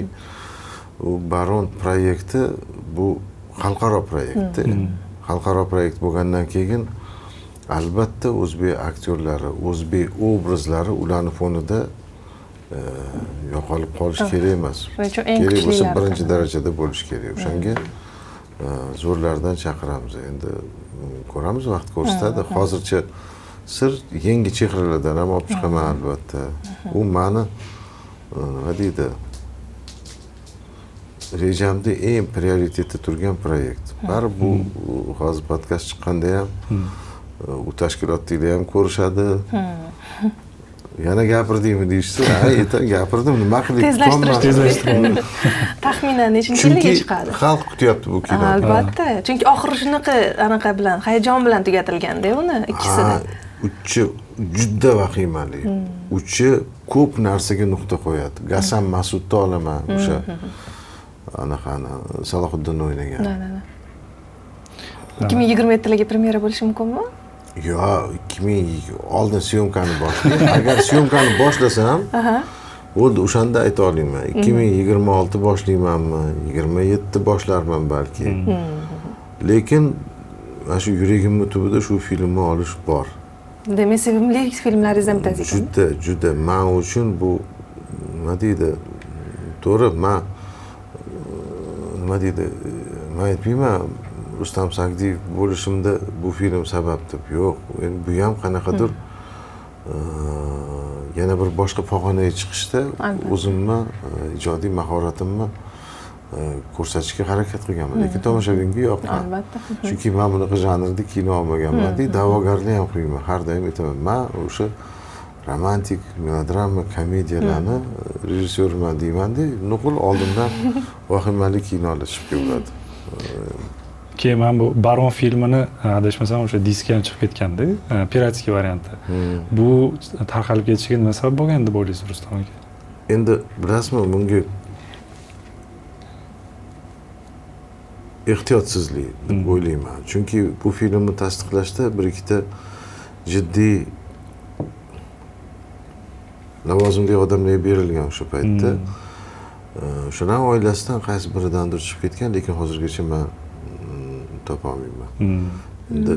Speaker 1: u Baron proyekti bu xalqaro proyektda. Xalqaro proyekt bo'lgandan keyin Albatta o'zbek aktyorlari, o'zbek obrazlari ularni fonida yo'qolib qolish kerak emas. Kerak bo'lsa birinchi darajada bo'lishi kerak. O'shanga zo'rlardan chaqiramiz. Endi ko'ramiz, vaqt ko'rsatadi. Hozircha sir yangi chehralardan ham olib chiqaman albatta. U mani nima deydi, rejamda eng prioritetda turgan proyekt. Baribir bu hozir podkast chiqqanda ham u tashkilotdagilar ham ko'rishadi. Yana gapirdingmi deyishsa, ha, gapirdim, nima qilay?
Speaker 2: Tezlashtirish. Taxminan nechinchi yilga chiqadi?
Speaker 1: Xalq kutyapti bu kinoni.
Speaker 2: Albatta, chunki oxiri shunaqa anaqa bilan, hayajon bilan tugatilganda uni ikkisida.
Speaker 1: Uchi juda vahimali. Uchi ko'p narsaga nuqta qo'yadi. Gasan Mas'udni olaman, o'sha anaqani Salohiddin o'ynagan.
Speaker 2: 2027-ga premyera bo'lishi mumkinmi?
Speaker 1: Yo'q, 2000 oldin syomkani boshlayman. Agar syomkani boshlasam, bo'ldi, o'shanda ayta olaman. 2026 boshlaymanmi, 27 boshlarman balki. Lekin mana shu yuragimning tubida shu filmni olish bor.
Speaker 2: Demak, sevimli filmlaringizdan bittasi ekan.
Speaker 1: Juda, juda men uchun bu nima deydi? To'g'ri, men nima deydi? Men aytmayman Rustam Sagdiyev bo'lishimda bu film sabab deb. Yo'q, endi bu ham qanaqadir yana bir boshqa pog'onaga chiqishda o'zimni ijodiy mahoratimni ko'rsatishga harakat qilganman, lekin tomoshabinga yoqqan.
Speaker 2: Albatta.
Speaker 1: Chunki men bunaqa janrda kino olmaganman. Da'vogarlik ham qilmayman. Har doim aytaman, men o'sha romantik, melodrama, komediyalarni rejissyorman deyman-da, nuqul oldimdan vahimali kinolar chiqib keladi.
Speaker 3: Keyin men bu Baron filmini adashmasam o'sha diski ham chiqib ketgandi, piratskiy varianti. Bu tarqalib ketishiga nima sabab bo'lgan deb o'ylaysiz, Rustam aka?
Speaker 1: Endi bilasizmi, bunga ehtiyotsizlik deb o'ylayman. Chunki bu filmni tasdiqlashda bir ikkita jiddiy lavozimdagi odamlarga berilgan o'sha paytda. O'shalar oilasidan qaysi biridandir chiqib ketgan, lekin hozirgacha men topolmayman. Endi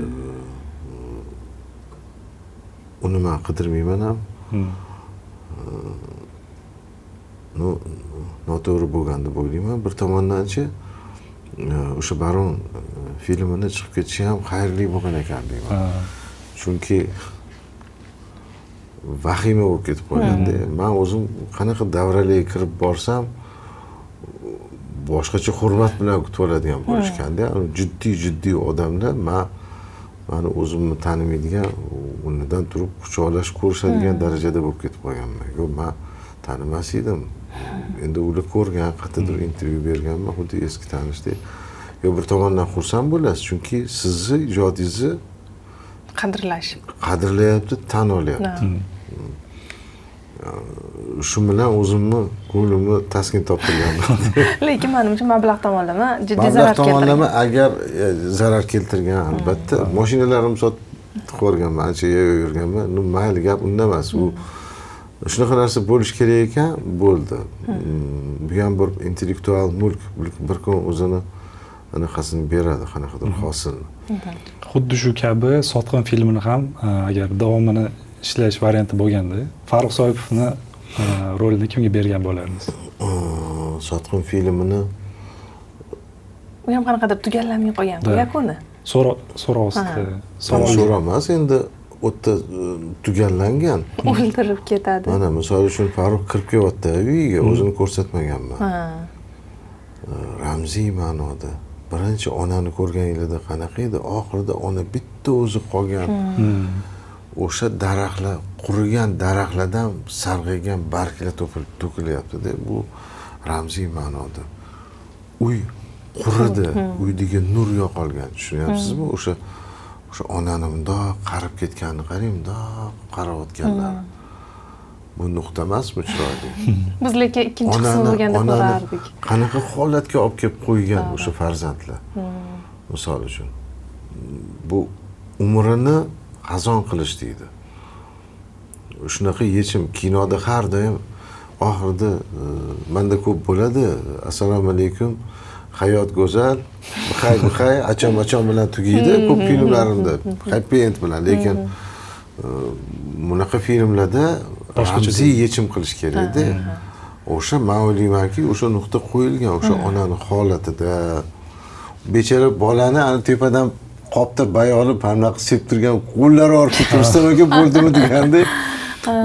Speaker 1: uni men qidirmayman ham. No, noto'g'ri bo'lgan deb o'ylayman. Bir tomondanchi o'sha Baron filmini chiqib ketishi ham xayrli bo'lgan ekan deyman. Chunki vahima bo'lib ketib qolganda, men o'zim qanaqa davralarga kirib borsam boshqacha hurmat bilan kutib oladigan bo'lishganda, jiddiy odamlar meni o'zimni tanimaydigan, o'rnidan turib quchoqlashib ko'rishadigan darajada bo'lib ketib qolganman. Yo'q, men tanimas edim. Endi ular ko'rgan, qayerdadir intervyu berganman, xuddi eski tanishdek. Yo, bir tomondan xursand bo'lasiz, chunki sizni ijodingizni qadrlayapti, tan olyapti. Shu bilan o'zimni ko'nglimni taskin toptirganman.
Speaker 2: Lekin menimcha mablag' tomonlama jiddiy zarar keltirgan.
Speaker 1: Mablag' tomonlama agar zarar keltirgan albatta. Mashinalarimni sotib qo'yganman, ancha yurganman. Ну, mayli, gap unda emas. U shunaqa narsa bo'lishi kerak ekan, bo'ldi. Bu ham bir intellektual mulk, bir kun o'zini anaqasini beradi, qanaqadir hosilni.
Speaker 3: Xuddi shu kabi Sotqin filmini ham agar davomini ishlash varianti bo'lganda, Farruh Soipovni rolini kimga bergan bo'lardingiz?
Speaker 1: Sotqin filmini
Speaker 2: u ham qanaqadir tugallanmay qolgan yakuni.
Speaker 3: So'roq ostida.
Speaker 1: So'roq emas, endi o'ta tugallangan.
Speaker 2: O'ldirib ketadi.
Speaker 1: Mana misol uchun Farruh kirib kelyapti uyiga, o'zini ko'rsatmaganman. Ramziy ma'noda. Birinchi onani ko'rganingizda qanaqa edi? Oxirida ona bitta o'zi qolgan. O'sha daraxtlar, qurigan daraxtlardan sarg'aygan barglar to'kilyapti-da. Bu ramziy ma'noda. Uy quridi, uydagi nur yo'qolgan, tushunyapsizmi? O'sha onani bundoq qarib ketganini qarang, bundoq qarayotganlar. Bu nuqta emasmi chiroyli?
Speaker 2: Biz lekin ikkinchi qismi bo'lganda ko'rardik.
Speaker 1: Qanaqa holatga olib kelib qo'ygan o'sha farzandlar. Misol uchun bu umrini xazon qilish deydi. Shunaqa yechim kinoda har doim oxirida menda ko'p bo'ladi. Assalomu alaykum, Hayot go'zal, bixay bixay, achom achom bilan tugaydi ko'p filmlarimda, happy end bilan, lekin bunaqa filmlarda ramziy yechim qilish kerakda. O'sha men o'ylaymanki, o'sha nuqta qo'yilgan, o'sha onani holatida bechora bolani ana tepadan qopda bay olib hamma septirgan qo'llari orqaga tursam aka bo'ldimi degandek.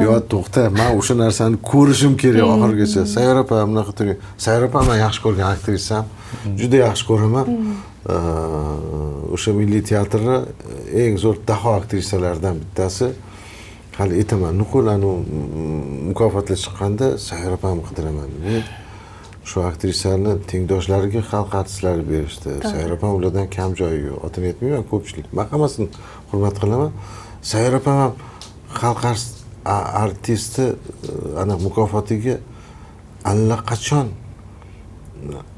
Speaker 1: Yo to'xta, men o'sha narsani ko'rishim kerak oxirigacha. Sayyora opa bunaqa turing. Sayyora opa men yaxshi ko'rgan aktrisam, juda yaxshi ko'raman. O'sha milliy teatrni eng zo'r daho aktrisalaridan bittasi. Hali aytaman, nuqul anu mukofotlar chiqqanda Sayyora opamni qidiraman. Men shu aktrisani tengdoshlariga xalq artistlari berishdi. Sayyora opam ulardan kam joyi yo'q. Otini aytmayman, ko'pchilik. Men hammasini hurmat qilaman. Sayyora opam ham xalq artisti ana mukofotiga allaqachon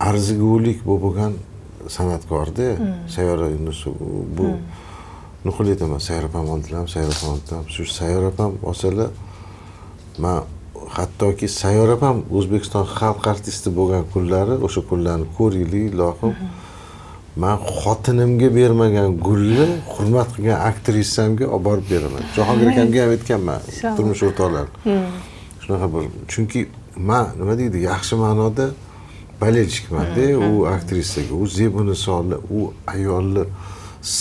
Speaker 1: arzigulik bo'lgan san'atkorda. Sayyora Yunusova bu nuqul aytaman, Sayyora opam oldilar, Sayyora opam oldilar. Shu Sayyora opam olsalar, men hattoki Sayyora opam O'zbekiston xalq artisti bo'lgan kunlari, o'sha kunlarni ko'raylik ilohim. Men xotinimga bermagan gulni hurmat qilgan aktrisamga olib borib beraman. Jahongir akamga ham aytganman, turmush o'rtoqlar. Shunaqa bir, chunki men nima deydi, yaxshi ma'noda болельщикman-da u aktrisaga, u Zebunisoni, u ayolni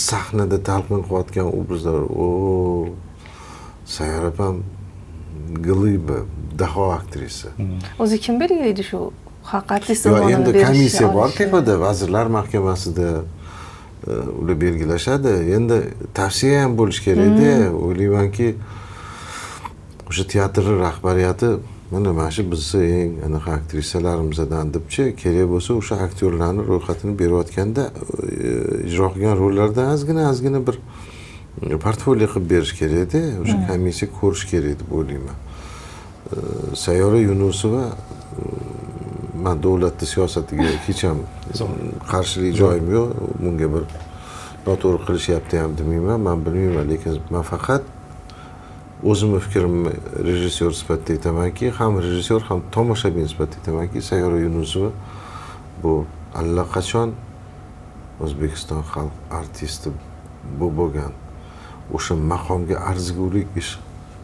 Speaker 1: sahnada talqin qilayotgan obrazlar, o Sayyora opam g'iliba, daho aktrisa.
Speaker 2: O'zi kim belgilaydi shu xalq artisti unvonini
Speaker 1: berish? Endi komissiya bor tepada, Vazirlar Mahkamasida ular belgilashadi. Endi tavsiya ham bo'lish kerakda. O'ylaymanki, o'sha teatr rahbariyati mana mana shu bizni eng anaqa aktrisalarimizdan debchi, kerak bo'lsa o'sha aktyorlarning ro'yxatini berayotganda ijro qilgan rollardan ozgina bir portfolio qilib berish kerakda. O'sha komissiya ko'rish kerak deb o'ylayman. Sayyora Yunusova, men davlatning siyosatiga hech ham qarshilik joyim yo'q. Bunga bir noto'g'ri qilishyapti ham demayman, men bilmayman, lekin men faqat o'zimni fikrimni rejissyor sifatida aytamanki, ham rejissyor ham tomoshabin sifatida aytamanki, Sayyora Yunusova bu allaqachon O'zbekiston xalq artisti bo'lgan, o'sha maqomga arzigulik ish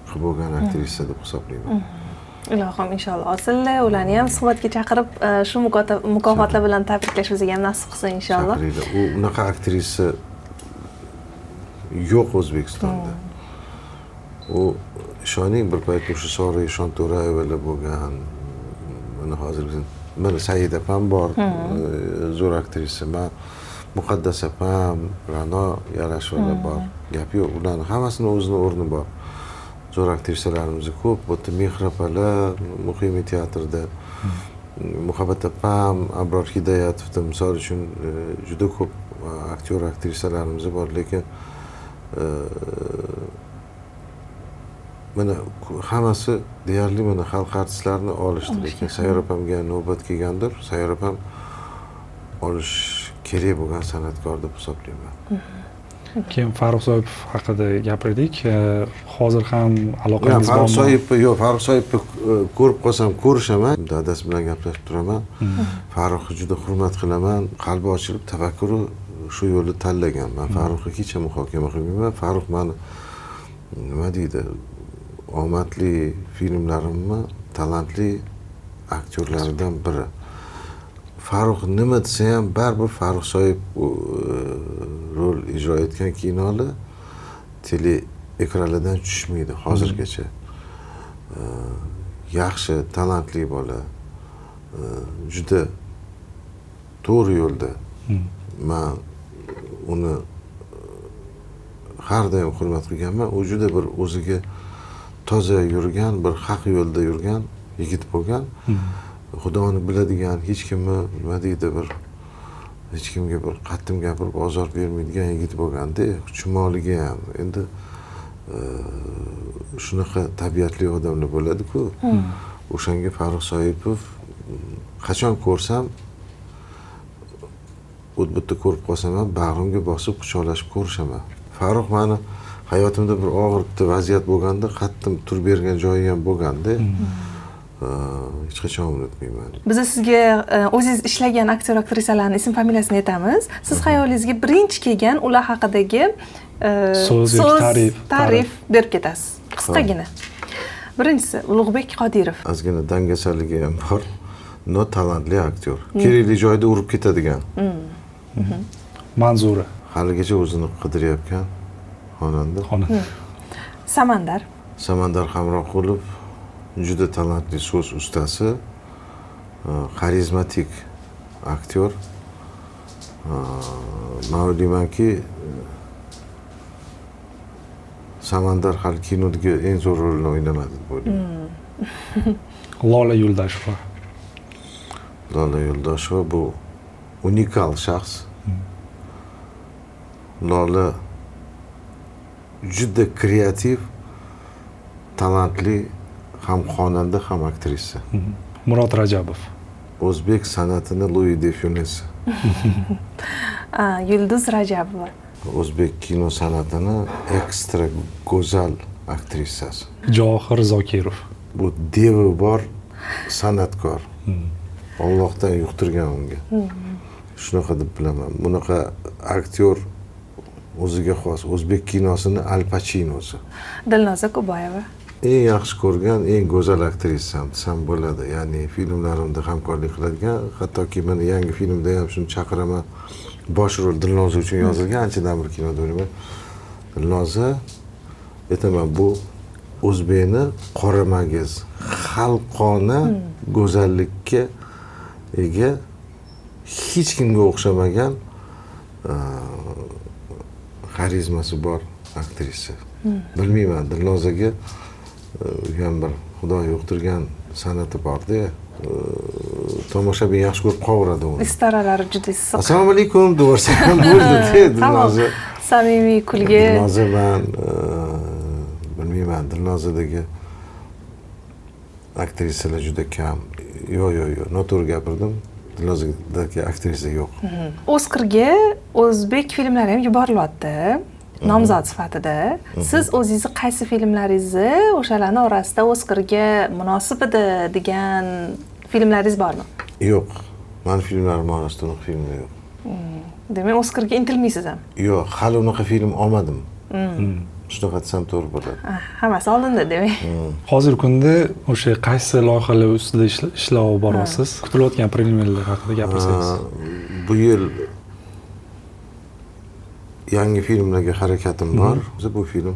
Speaker 1: qilib bo'lgan aktrisa deb hisoblayman.
Speaker 2: Ilohim inshaalloh olsinlar, ularni ham suhbatga chaqirib shu mukofotlar bilan tabriklash bizga ham nasib qilsin inshaalloh.
Speaker 1: U unaqa aktrisa yo'q O'zbekistonda. U ishoning bir payt o'sha Sora Eshonto'rayevalar bo'lgan, mana hozir mana Saida opam bor, zo'r aktrisa, man Muqaddas opam, Ra'no Yarashevalar bor. Gap yo'q, ularning hammasini o'zini o'rni bor. Zo'r aktrisalarimiz ko'p. Bu yerda Mehr opalar, Muqimiy teatrida, Muhabbat opam, Abror Hidoyatovda misol uchun juda ko'p aktyor aktrisalarimiz bor, lekin mana hammasi deyarli mana xalq artistlarini olishdi, lekin Sayyora opamga navbat kelgandir. Sayyora opam olish kerak bo'lgan san'atkor deb hisoblayman.
Speaker 3: Keyin Farruh Soipov haqida gapirdik. Hozir ham aloqangiz bormi?
Speaker 1: Farruh Soipov, yo'q, Farruh Soipovni ko'rib qolsam ko'rishaman, dadasi bilan gaplashib turaman. Farruhni juda hurmat qilaman, qalbi ochilib, tafakkuri shu yo'lni tanlagan. Men Farruhni hech ham muhokama qilmayman. Farruh meni nima deydi, omadli filmlarimni talantli aktyorlaridan biri. Farruh nima desa ham baribir Farruh Soipov rol ijro etgan kinolar tele ekranlardan tushmaydi hozirgacha. Yaxshi, talantli bola, juda to'g'ri yo'lda. Men uni har doim hurmat qilganman. U juda bir o'ziga toza yurgan, bir haq yo'lda yurgan yigit bo'lgan. Xudoni biladigan, hech kimni nima deydi, bir hech kimga bir qattiq gapirib ozor bermaydigan yigit bo'lganda, chumoliga ham endi shunaqa tabiatli odamlar bo'ladi-ku. O'shanga Farruh Soipov qachon ko'rsam, bitta ko'rib qolsam ham bag'rimga bosib quchoqlashib ko'rishaman. Farruh meni hayotimda bir og'ir bitta vaziyat bo'lganda qattiq turib bergan joyi ham bo'lganda, Hech qachon unutmayman.
Speaker 2: Biz sizga o'zingiz ishlagan aktyor aktrisalarning ism familiyasini aytamiz. Siz xayolingizga birinchi kelgan ular haqidagi
Speaker 3: so'z yoki
Speaker 2: ta'rif berib ketasiz. Qisqagina. Birinchisi Ulug'bek Qodirov.
Speaker 1: Ozgina dangasaligi ham bor, no talantli aktyor. Kerakli joyda urib ketadigan.
Speaker 3: Manzura.
Speaker 1: Haligacha o'zini qidirayotgan xonanda.
Speaker 2: Samandar.
Speaker 1: Samandar Hamroqulov juda talantli so'z ustasi, xarizmatik aktyor. Men o'ylaymanki, Samandar hali kinodagi eng zo'r rolni o'ynamadi deb o'ylayman.
Speaker 3: Lola Yo'ldosheva.
Speaker 1: Lola Yo'ldosheva bu unikal shaxs. Lola juda kreativ, talantli ham xonanda, ham aktrisa.
Speaker 3: Murod Rajabov.
Speaker 1: O'zbek san'atini Lui de Funesi.
Speaker 2: Yulduz Rajabova.
Speaker 1: O'zbek kino san'atini ekstra go'zal aktrisasi.
Speaker 3: Johir Zokirov.
Speaker 1: Bu devi bor san'atkor. Allohdan yuqtirgan unga. Shunaqa deb bilaman. Bunaqa aktyor o'ziga xos o'zbek kinosini Al Pachinosi.
Speaker 2: Dilnoza Kubayeva.
Speaker 1: Eng yaxshi ko'rgan, eng go'zal aktrisam desam bo'ladi. Ya'ni filmlarimda hamkorlik qiladigan, hattoki meni yangi filmda ham shuni chaqiraman. Bosh rol Dilnoza uchun yozilgan, anchadan bir kinoda o'ynayman. Dilnoza, aytaman, bu o'zbekni qora magiz, xalqona go'zallikka ega, hech kimga o'xshamagan xarizmasi bor aktrisa. Bilmayman, Dilnozaga ham bir Xudo yuqtirgan san'ati bor-da. Tomoshabin yaxshi ko'rib qolaveradi uni.
Speaker 2: Istoralari juda issiq.
Speaker 1: Assalomu alaykum deb yuborsa ham bo'ldi-da Dilnoza.
Speaker 2: Samimiy kulgi.
Speaker 1: Dilnoza men bilmayman, Dilnozadagi aktrisalar juda kam. Yo'q, noto'g'ri gapirdim. Dilnozadagi aktrisa yo'q.
Speaker 2: Oscarga o'zbek filmlari ham yuborilyapti. Nomzod sifatida. Siz o'zingizni qaysi filmlaringizni o'shalarning orasida Oscarga munosib edi degan filmlaringiz bormi?
Speaker 1: Yo'q. Meni filmlarim orasida unaqa filmlar yo'q.
Speaker 2: Demak, Oscarga intilmaysiz ham?
Speaker 1: Yo'q, hali unaqa film olmadim. Shunaqa desam to'g'ri bo'ladi.
Speaker 2: Hammasi olindi demak.
Speaker 3: Hozirgi kunda o'sha qaysi loyihalar ustida ishlab boryapsiz? Kutilayotgan premyeralar haqida gapirsangiz.
Speaker 1: Bu yil yangi filmlarga harakatim bor. Bu film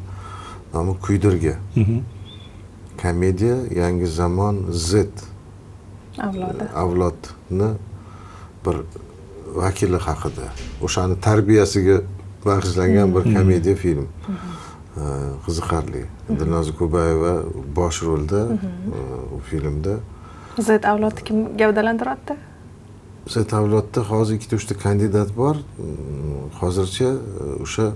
Speaker 1: nomi Kuydirgi. Komediya, yangi zamon Z avlodni bir vakili haqida, o'shani tarbiyasiga bag'ishlangan bir komediya film. Qiziqarli. Dilnoza Kubayeva bosh rolda u filmda.
Speaker 2: Z avlodni kim gavdalantiryapti?
Speaker 1: Z avlodda hozir 2-3 ta kandidat bor. Hozircha o'sha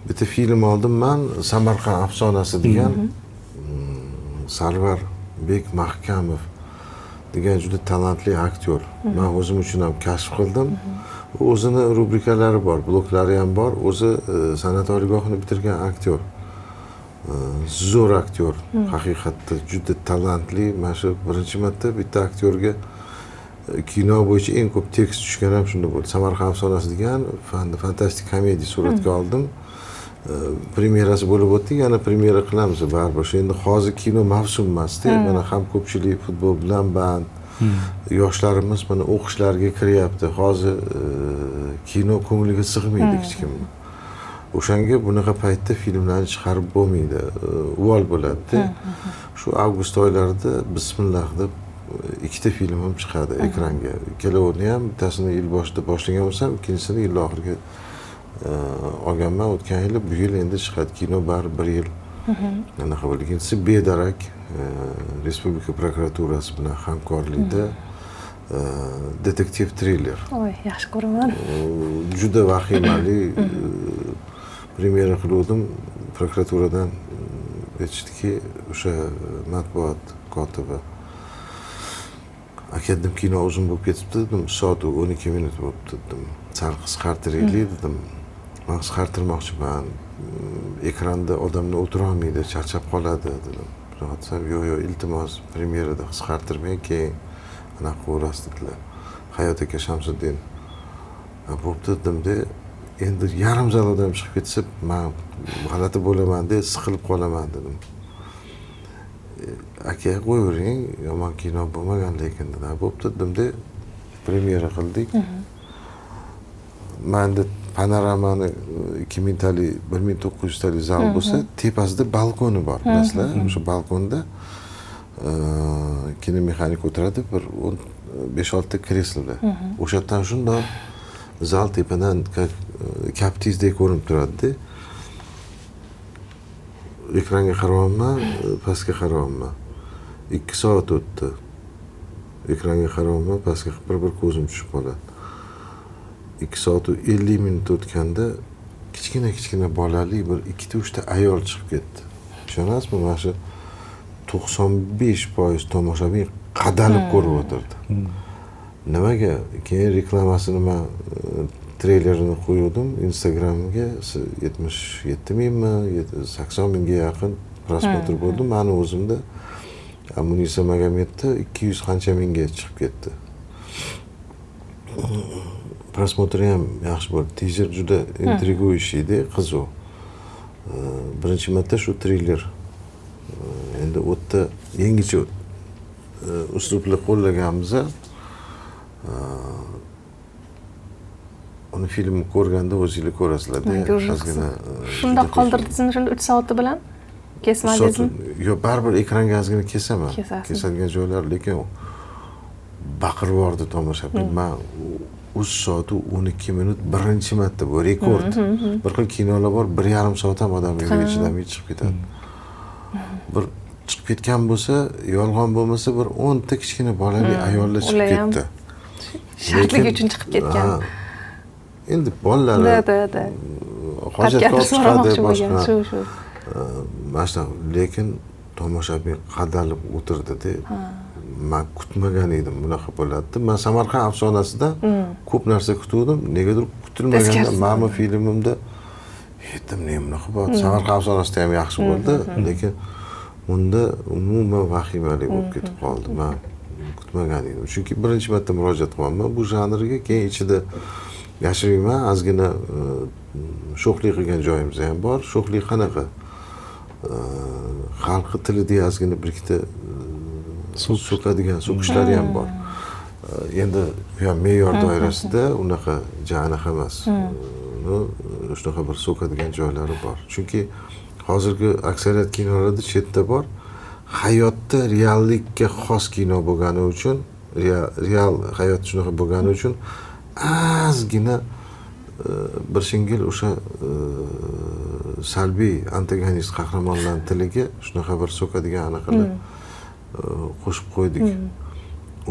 Speaker 1: bitta film oldim man, Samarqand afsonasi degan Sarvarbek Mahkamov degan juda talantli aktyor. Men o'zim uchun ham kashf qildim. O'zini rubrikalari bor, bloklari ham bor. O'zi san'at oliygohini bitirgan aktyor. Zo'r aktyor. Haqiqatda juda talantli. Mana shu birinchi marta bitta aktyorga kino bo'yicha eng ko'p tekst tushgan ham shunda bo'ldi. Samarqand afsonasi degan fantastik komediya suratga oldim. Premyerasi bo'lib o'tdi, yana premyera qilamiz baribir. Shu endi hozir kino mavsum emas-da. Mana ham ko'pchilik futbol bilan band. Yoshlarimiz mana o'qishlarga kiryapti. Hozir kino ko'ngliga sig'maydi hech kimni. O'shanga bunaqa paytda filmlarni chiqarib bo'lmaydi. Uvol bo'ladi-da. Shu avgust oylarida bismillah deb 2 ta film ham chiqadi ekranga. Ikkalovini ham, bittasini yil boshida boshlagan bo'lsam, ikkinchisini yil oxiriga olganman o'tgan yili. Bu yil endi chiqadi kino, bari bir yil. Anaqa bo'ldi. Ikkinchisi Bedarak, Respublika prokuraturasi bilan hamkorlikda detektiv triller.
Speaker 2: Oy, yaxshi ko'raman.
Speaker 1: Juda vahimali premyera qiluvdim. Prokuraturadan aytishdiki, o'sha matbuot kotibi aka dedim, kino uzun bo'lib ketibdi dedim, soat 12 minut bo'libdi dedim. Sal qisqartiraylik dedim. Men qisqartirmoqchiman. Ekranda odamlar o'tira olmaydi, charchab qoladi dedim. Shunaqa desam, yo'q, yo'q, iltimos, premyerada qisqartirmang, keyin anaqa qilaverasiz dedilar. Hayot aka Shamsiddin. Bo'pti dedimda, endi yarim zal odam chiqib ketsa, man g'alati bo'laman deb siqilib qolaman dedim. Aka, qo'yavering, yomon kino bo'lmagan lekin dedi. Bo'pti dedimda, premyera qildik. Menda panoramani 2000talik, 1900talik zal bo'lsa, tepasida balkoni bor, bilasizlar. O'sha balkonda kinomexanik o'tiradi, bir 5-6 kresloda. O'sha yerdan shundoq zal tepadan kaptizdek ko'rinib turadi-da. Ekranga qarayapman, pastga qarayapman. 2 soat o'tdi. Ekranga qarayapman, pastga bir ko'zim tushib qoladi. 2 soat 50 minut o'tganda kichkina bolali bir 2-3 ta ayol chiqib ketdi. Ishonasizmi, mana shu 95% tomoshabin qadalib ko'rib o'tirdi. Nimaga? Keyin reklamasini men treylerini qo'ydim Instagramga, 77 mingmi, 80 mingga yaqin prosmotr bo'ldi. Meni o'zimda Munisa Magomedda 200 qancha mingga chiqib ketdi. Prosmotri ham yaxshi bo'ldi. Tizer juda intriguющий edi, qiziq. Birinchi marta shu treyler endi u yerda yangicha uslublar qo'llaganmiz. Uni filmni ko'rganda o'zingizlar ko'rasizlar-da. Ozgina
Speaker 2: shundoq qoldirdingizmi shunda 3 soati bilan? Kesmadingizmi?
Speaker 1: Yo'q, baribir ekranga ozgina kesaman. Kesadigan joylar, lekin baqirib yubordi tomoshabin. Men 3 soat 12 minut birinchi marta, bu rekord. Bir xil kinolar bor, 1,5 soat ham odam yuragi chidamay chiqib ketadi. Bir chiqib ketgan bo'lsa, yolg'on bo'lmasa bir 10 ta kichkina bolali ayollar chiqib ketdi.
Speaker 2: Shartlik uchun chiqib ketgan.
Speaker 1: Endi bolalari
Speaker 2: da.
Speaker 1: Hojatga olib chiqadi boshqa. Shu. Mana shu, lekin tomoshabin qadalib o'tirdi-da. Men kutmagan edim bunaqa bo'ladi. Men Samarqand afsonasida ko'p narsa kutgandim, negadir kutilmaganda mana filmimda aytdim, nima bunaqa bo'ldi. Samarqand afsonasida ham yaxshi bo'ldi, lekin unda umuman vahimali bo'lib ketib qoldi. Men kutmagan edim. Chunki birinchi marta murojaat qilyapman bu janrga, keyin ichida yashirmayman, ozgina sho'xlik qilgan joyimiz ham bor. Sho'xlik qanaqa? Xalqi tilida ozgina bir ikkita so'kadigan so'kishlari ham bor. Endi bu ham me'yor doirasida unaqa anaqa emas. Shunaqa bir so'kadigan joylari bor. Chunki hozirgi aksariyat kinolarda chetda bor. Hayotda reallikka xos kino bo'lgani uchun, real hayot shunaqa bo'lgani uchun ozgina bir shingil o'sha salbiy antagonist qahramonlar tiliga shunaqa bir so'kadigan anaqalar qo'shib qo'ydik.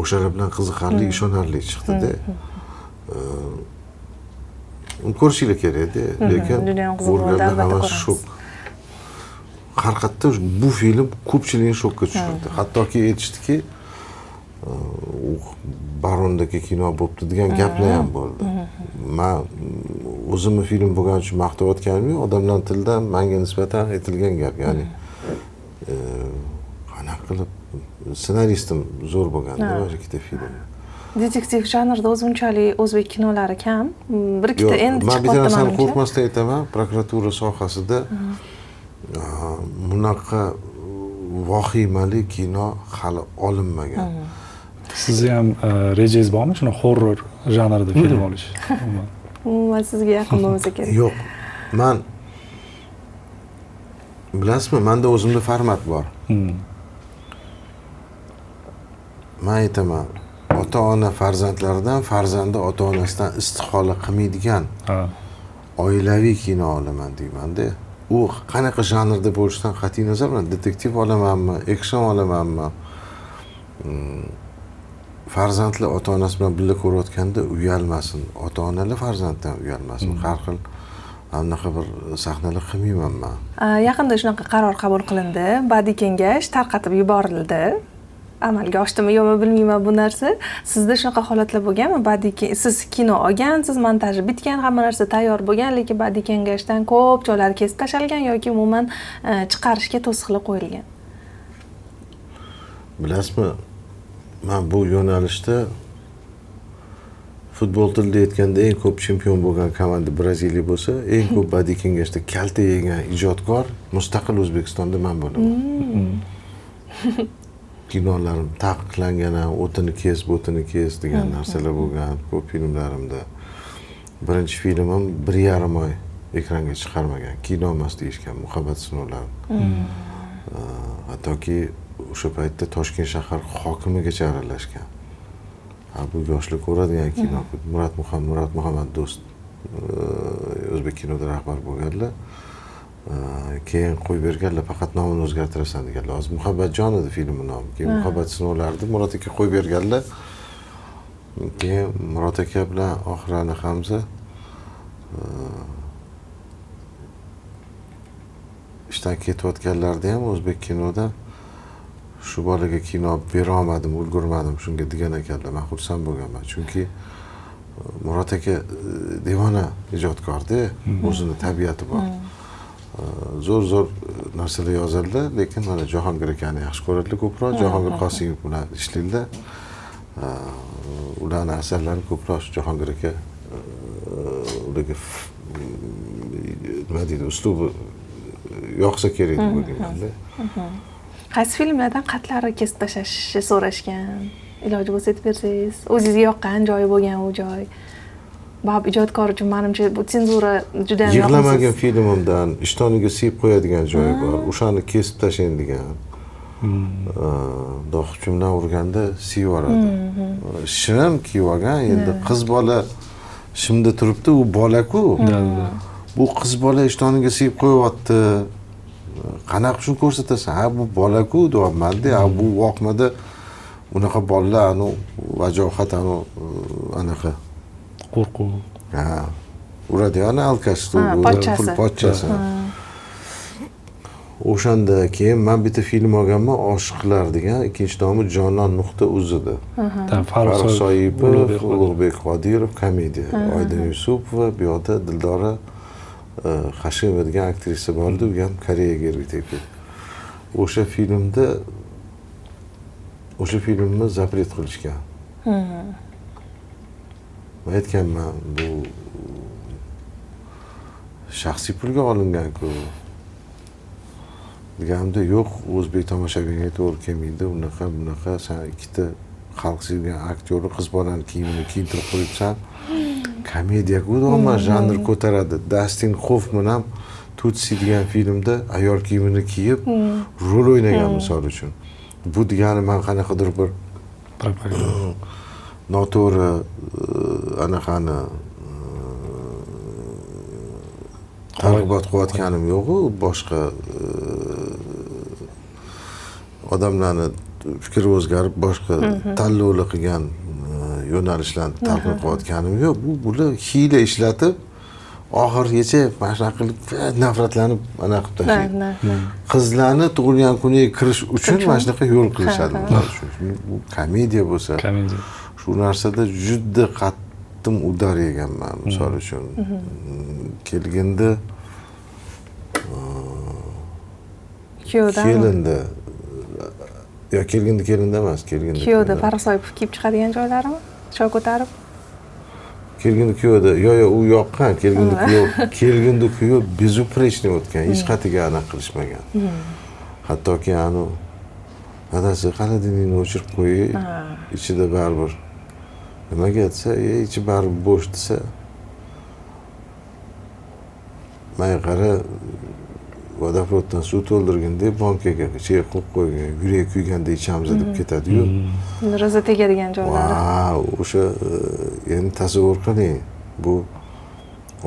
Speaker 1: O'shalar bilan qiziqarli, ishonarli chiqdi-da. Uni ko'rishinglar kerak-da, lekin ko'rganlar hammasi shok. Haqiqatda bu film ko'pchilikni shokka tushirdi. Hattoki aytishdiki, Barondagi kino bo'pti degan gaplar ham bo'ldi. Men o'zimni film bo'lgani uchun maqtayotganim yo'q, odamlar tilidan menga nisbatan aytilgan gap, ya'ni qanaqa qilib ssenaristim zo'r bo'lganda mana shu ikkita film.
Speaker 2: Detektiv janrida o'zi unchalik o'zbek kinolari kam. Bir ikkita endi chiqyapti.
Speaker 1: Men bitta narsani qo'rqmasdan aytaman, prokuratura sohasida bunaqa vahimali kino hali olinmagan.
Speaker 3: Sizni ham rejangiz bormi shuni horror janrida film olish?
Speaker 2: Umuman sizga yaqin bo'lmasa kerak.
Speaker 1: Yo'q. Men bilasizmi, menda o'zimda format bor. Men aytaman, ota-ona farzandlaridan, farzandi ota-onasidan istihola qilmaydigan oilaviy kino olaman deyman-da. U qanaqa janrda bo'lishidan qat'iy nazar, men detektiv olamanmi, action olamanmi, farzandlar ota-onasi bilan birga ko'rayotganda uyalmasin, ota-onalar farzanddan uyalmasin. Har xil anaqa bir sahnalar qilmayman men.
Speaker 2: Yaqinda shunaqa qaror qabul qilindi, badiiy kengash tarqatib yuborildi. Amalga oshdimi yo'qmi bilmayman bu narsa. Sizda shunaqa holatlar bo'lganmi? Badiiy siz kino olgansiz, montaji bitgan, hamma narsa tayyor bo'lgan, lekin badiiy kengashdan ko'p joylari kesib tashlangan yoki umuman chiqarishga to'siqlar qo'yilgan.
Speaker 1: Bilasizmi, man bu yo'nalishda futbol tilida aytganda eng ko'p chempion bo'lgan komanda Braziliya bo'lsa, eng ko'p badiiy kengashda kalta yegan ijodkor mustaqil O'zbekistonda man bo'laman. Kinolarim taqiqlangan ham, o'tini kes, bo'tini kes degan narsalar bo'lgan ko'p filmlarimda. Birinchi filmim 1,5 oy ekranga chiqarmagan, kino emas deyishgan, Muhabbat sinovlari. Hattoki o'sha paytda Toshkent shahar hokimigacha aralashgan. Ha, bu yoshlar ko'radigan kino. Murat Muhammad Do'st O'zbek kinoda rahbar bo'lganlar. Keyin qo'yib berganlar, faqat nomini o'zgartirasan deganlar. Hozir Muhabbatjon edi filmning nomi. Keyin Muhabbat sinovlarida Murod aka qo'yib berganlar. Keyin Murod aka bilan oxirani Hamza ishdan ketayotganlarida ham O'zbek kinoda shu bolaga kino bera olmadim, ulgurmadim shunga degan ekanlar. Men xursand bo'lganman. Chunki Murod aka devona ijodkorda, o'zini tabiati bor. Zo'r-zo'r narsalar yozadilar, lekin mana Jahongir akani yaxshi ko'radilar ko'proq. Jahongir Qosimov bilan ishlaydilar. Ularning asarlarini ko'proq Jahongir aka ularga nima deydi, uslubi yoqsa kerak deb o'ylayman-da.
Speaker 2: Qaysi filmlardan qatlari kesib tashlashni so'rashgan? Iloji bo'lsa aytib bersangiz, o'zingizga yoqqan joyi bo'lgan u joy. Bab ijodkor uchun menimcha bu senzura juda ham
Speaker 1: yig'lamagan filmimdan ishtoniga siyib qo'yadigan joyi bor. O'shani kesib tashlang degan. Dohchim bilan urganda siyib yuboradi. Shim kiyib olgan, endi qiz bola shimda turibdi, u bola-ku. Bu qiz bola ishtoniga siyib qo'yapti. Qanaqa shuni ko'rsatasan? Ha, bu bola-ku deyapman-da. Ha, bu voqmada unaqa bolalar anu vajohat anu anaqa
Speaker 3: qo'rquv.
Speaker 1: Ha, uradi ana alkash, pul pochchasi. O'shanda keyin men bitta film olganman, Oshiqlar degan, ikkinchi nomi Jonon.uz edi. Farruh Soipov, Ulug'bek Qodirov komediya. Oydin Yusupova, bu yoqda Dildora Hashimova degan aktrisa bor edi, u ham Koreyaga erga tegib ketdi. O'sha filmni zapret qilishgan. Men aytganman, bu shaxsiy pulga olingan-ku. Deganimda, yo'q, o'zbek tomoshabiniga to'g'ri kelmaydi, unaqa, bunaqa, sen ikkita xalq sevgan aktyorni qiz bolani kiyimini kiyintirib qo'yibsan. Komediya-ku, umuman janr ko'taradi. Dustin Hoffman ham Tutsi degan filmda ayol kiyimini kiyib rol o'ynagan misol uchun. Bu degani men qanaqadir bir
Speaker 3: propaganda
Speaker 1: noto'g'ri anaqani targ'ibot qilayotganim yo'q-u, boshqa odamlarni fikri o'zgarib, boshqa tanlovlar qilgan yo'nalishlarni talqin qilayotganim yo'q. Bu bular hiyla ishlatib, oxirigacha mana shunaqa qilib nafratlanib ana qilib tashlaydi. Qizlarni tug'ilgan kuniga kirish uchun mana shunaqa yo'l qilishadi. Bu komediya bo'lsa, shu narsada juda qattiq udar yeganman misol uchun. Kelgindi kelinda yo kelgindi kelinda emas, kelgindi
Speaker 2: kuyovda Farruh Soipov kiyib chiqadigan joylarimi? Choy ko'tarib.
Speaker 1: Kelgindi kuyovda, yo yo u yoqqan, kelgindi kuyov, kelgindi kuyov безупречный o'tgan, hech qatiga anaqa qilishmagan. Hattoki anu adasi xolodilnikni o'chirib qo'yib, ichida baribir nimaga desa, ichi baribir bo'sh desa, men qara vodoprovoddan suv to'ldirgin deb bankaga ichiga qo'yib qo'ygan, yurak kuyganda ichamiz deb ketadi-yu.
Speaker 2: Rosa tegadigan joylari.
Speaker 1: Va o'sha endi tasavvur qiling, bu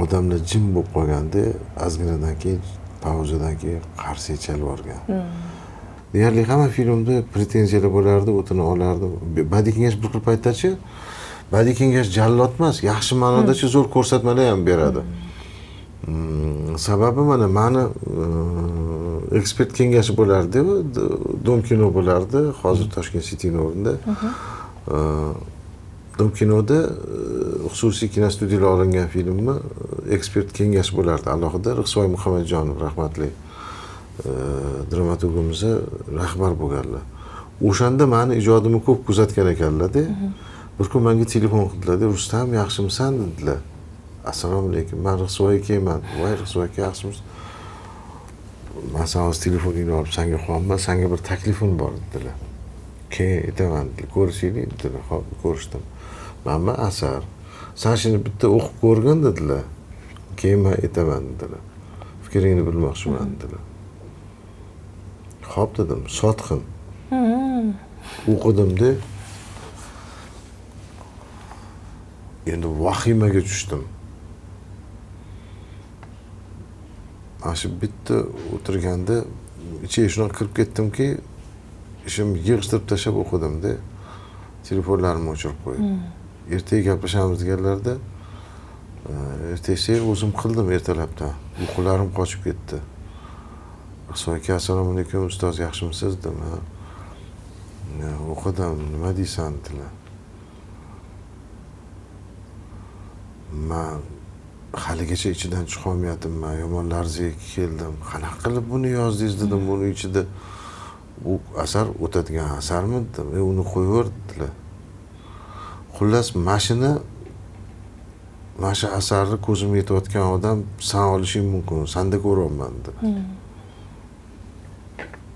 Speaker 1: odamlar jim bo'lib qolganda, ozginadan keyin pauzadan keyin qarsak chalib yuborgan. Deyarli hamma filmda pretenziyalar bo'lardi, o'tini olardi. Badiiy kengash bir xil paytdachi, badiiy kengash jallod emas, yaxshi ma'nodachi zo'r ko'rsatmalar ham beradi. Sababi mana mani ekspert kengashi bo'lardi, Dom kino bo'lardi, hozir Toshkent City'ning o'rnida. Dom kinoda xususiy kinostudiyalar olingan filmni ekspert kengashi bo'lardi. Alohida Rixsoy Muhammadjonov rahmatli dramaturgimiz rahbar bo'lganlar. O'shanda mani ijodimni ko'p kuzatgan ekanlar-da. Bir kun menga telefon qildilar-da, Rustam, yaxshimisan dedilar. Assalomu alaykum, men Rixsiyoy akaman. Voy Rixsiyoy aka, yaxshimisiz? Man san hozir telefoningni olib sanga qo'yaman, sanga bir taklifim bor dedilar. Keyin aytaman dedilar, ko'rishaylik dedilar. Xo'p, ko'rishdim. Mana asar. Sen shuni bitta o'qib ko'rgin dedilar. Keyin men aytaman dedilar. Fikringni bilmoqchiman dedilar. Xo'p dedim, sotqin. O'qidimda endi vahimaga tushdim. Mana shu bitta o'tirganda ichiga shunaqa kirib ketdimki, ishimni yig'ishtirib tashlab o'qidimda, telefonlarimni o'chirib qo'yib. Ertaga gaplashamiz deganlarda, ertasiga o'zim qildim ertalabdan. Uyqularim qochib ketdi. Rixsiyoy aka, assalomu alaykum, ustoz, yaxshimisiz dedim. O'qidim, nima deysan dedilar. Man haligacha ichidan chiqolmayapman, yomon larzaga keldim. Qanaqa qilib buni yozdingiz dedim, buni ichida u asar o'tadigan asarmi dedim. Uni qo'yaver dedilar. Xullas, mana shu asarni ko'zim yetayotgan odam san olishing mumkin, sanda ko'ryapman dedilar.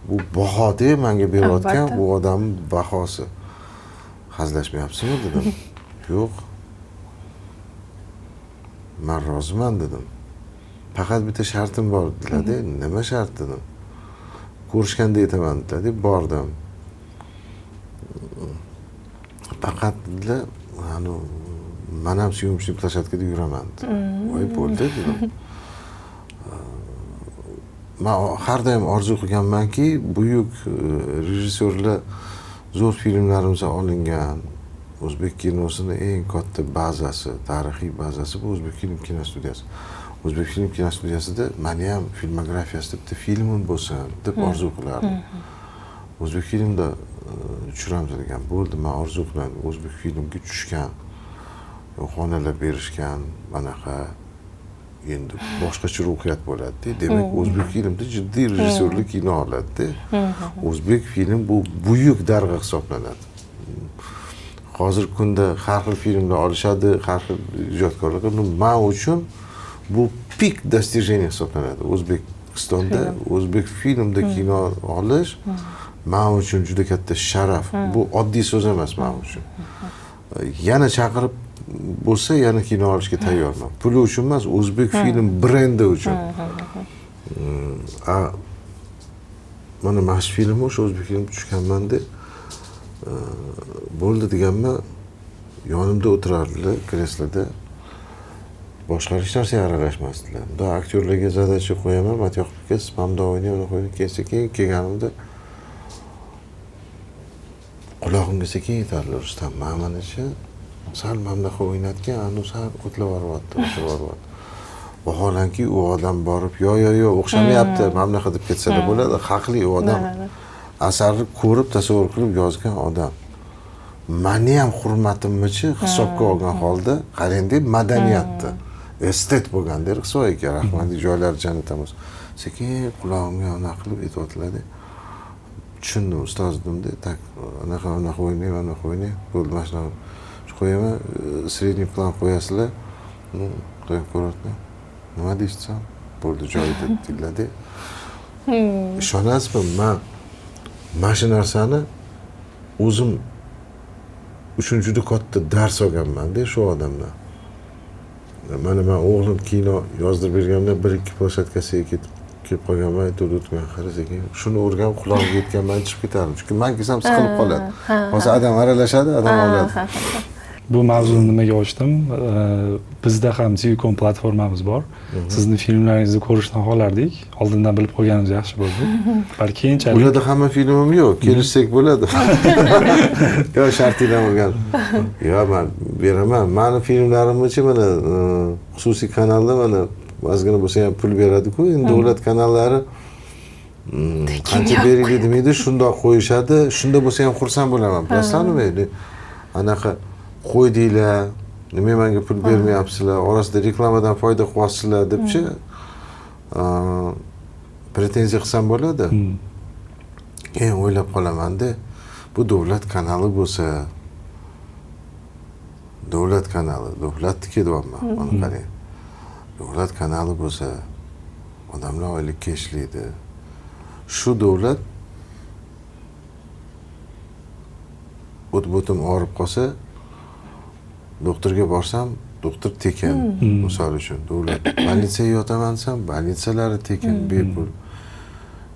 Speaker 1: Bu baho-da menga berayotgan bu odamning bahosi. Hazillashmayapsizmi dedim. Yo'q. Men roziman dedim. Faqat bitta shartim bor dedilar-da. Nima shart dedim. Ko'rishganda aytaman dedilar, deb bordim. Faqat dedilar, man ham syomочный площадкада yuraman dedim. Voy bo'ldi dedim. Men har doim orzu qilganmanki, buyuk rejissyorlar zo'r filmlarimiz olingan. O'zbek kinosini eng katta bazasi, tarixiy bazasi bu O'zbek film kinostudiyasi. O'zbek film kinostudiyasida meni ham filmografiyasida bitta filmim bo'lsin deb orzu qilardim. O'zbek filmda tushiramiz degan bo'ldi, men orzu qilardim. O'zbek filmga tushgan, xonalar berishgan, manaqa endi boshqacha ruhiyat bo'ladi-da. Demak, O'zbek filmda jiddiy rejissyorlik kino oladi-da. O'zbek film bu buyuk darg'a hisoblanadi. Hozirgi kunda har xil filmlar olishadi, har xil ijodkorlar. Men uchun bu pik достижение hisoblanadi. O'zbekistonda o'zbek filmda kino olish men uchun juda katta sharaf. Bu oddiy so'z emas men uchun. Yana chaqirib bo'lsa, yana kino olishga tayyorman. Puli uchun emas, o'zbek film brendi uchun. Mana shu filmni o'sha o'zbek film tushganman-da. Bo'ldi deganman, yonimda o'tirardilar kresloda. Boshqa hech narsaga aralashmasdilar. Bunda aktyorlarga zadacha qo'yaman, Matyoqub aka, siz mana o'ynang, uni qo'ying, keyin sekin kelganimda qulog'imga sekin aytardilar, Rustam, mana manicha sal mana bunaqa o'ynatgan, anu sal o'tlab boryapti, o'tlab boryapti. Vaholanki u odam borib, yo yo yo, o'xshamayapti, mana bunaqa deb ketsa-da bo'ladi, haqli u odam. Asarni ko'rib, tasavvur qilib yozgan odam. Meni ham hurmatimnichi hisobga olgan holda, qarang-da, madaniyatni, estet bo'lganda Rixsiyoy aka, rahmatli, joylari jannatda bo'lsin. Sekin qulog'imga anaqa qilib aytyaptilar-da. Tushundim, ustoz dedim-da, tak, anaqa anaqa o'ynang, anaqa o'ynang, bo'ldi, mana shunaqa qo'yaman, средний plan qo'yasizlar. Qo'yib ko'radi. Nima deysiz? Bo'ldi, joyida dedilar-da. Ishonasizmi, men mana shu narsani o'zim uchun juda katta dars olganman-da shu odamdan. Mana men o'g'lim kino yozdirib berganimda 1-2 ploshadkasiga ketib kelib qolganman, aytib o'tgan, qara sekin shuni o'rganib qulog'imga yetganman, chiqib ketardim. Chunki men kelsam siqilib qoladi. Hozir odam aralashadi, odam oladi.
Speaker 3: Bu mavzuni nimaga ochdim? Bizda ham TVcom platformamiz bor. Sizni filmlaringizni ko'rishni xohlardik. Oldindan bilib qo'yganimiz yaxshi bo'ldi. Balki keyinchalik.
Speaker 1: Ularda hamma filmim yo'q, kelishsak bo'ladi. Yo, shartinglar bo'lgan. Yo, men beraman. Meni filmlarimni-chi mana xususiy kanalda mana ozgina bo'lsa ham pul beradi-ku. Endi davlat kanallari qancha beraylik demaydi, shundoq qo'yishadi. Shunda bo'lsa ham xursand bo'laman. Bilasizlarmi? Anaqa qo'ydinglar, nima menga pul bermayapsizlar, orasida reklamadan foyda qilyapsizlar debchi pretenziya qilsam bo'ladi. Keyin o'ylab qolaman-da, Bu davlat kanali bo'lsa, davlat kanali, davlatniki deyapman, mana qarang. Davlat kanali bo'lsa, odamlar oylikka ishlaydi. Shu davlat o't-bo'tim og'rib qolsa, doktorga borsam, doktor tekin, misol uchun, davlat. Больницаga yotaman desam, больницалari tekin, bepul.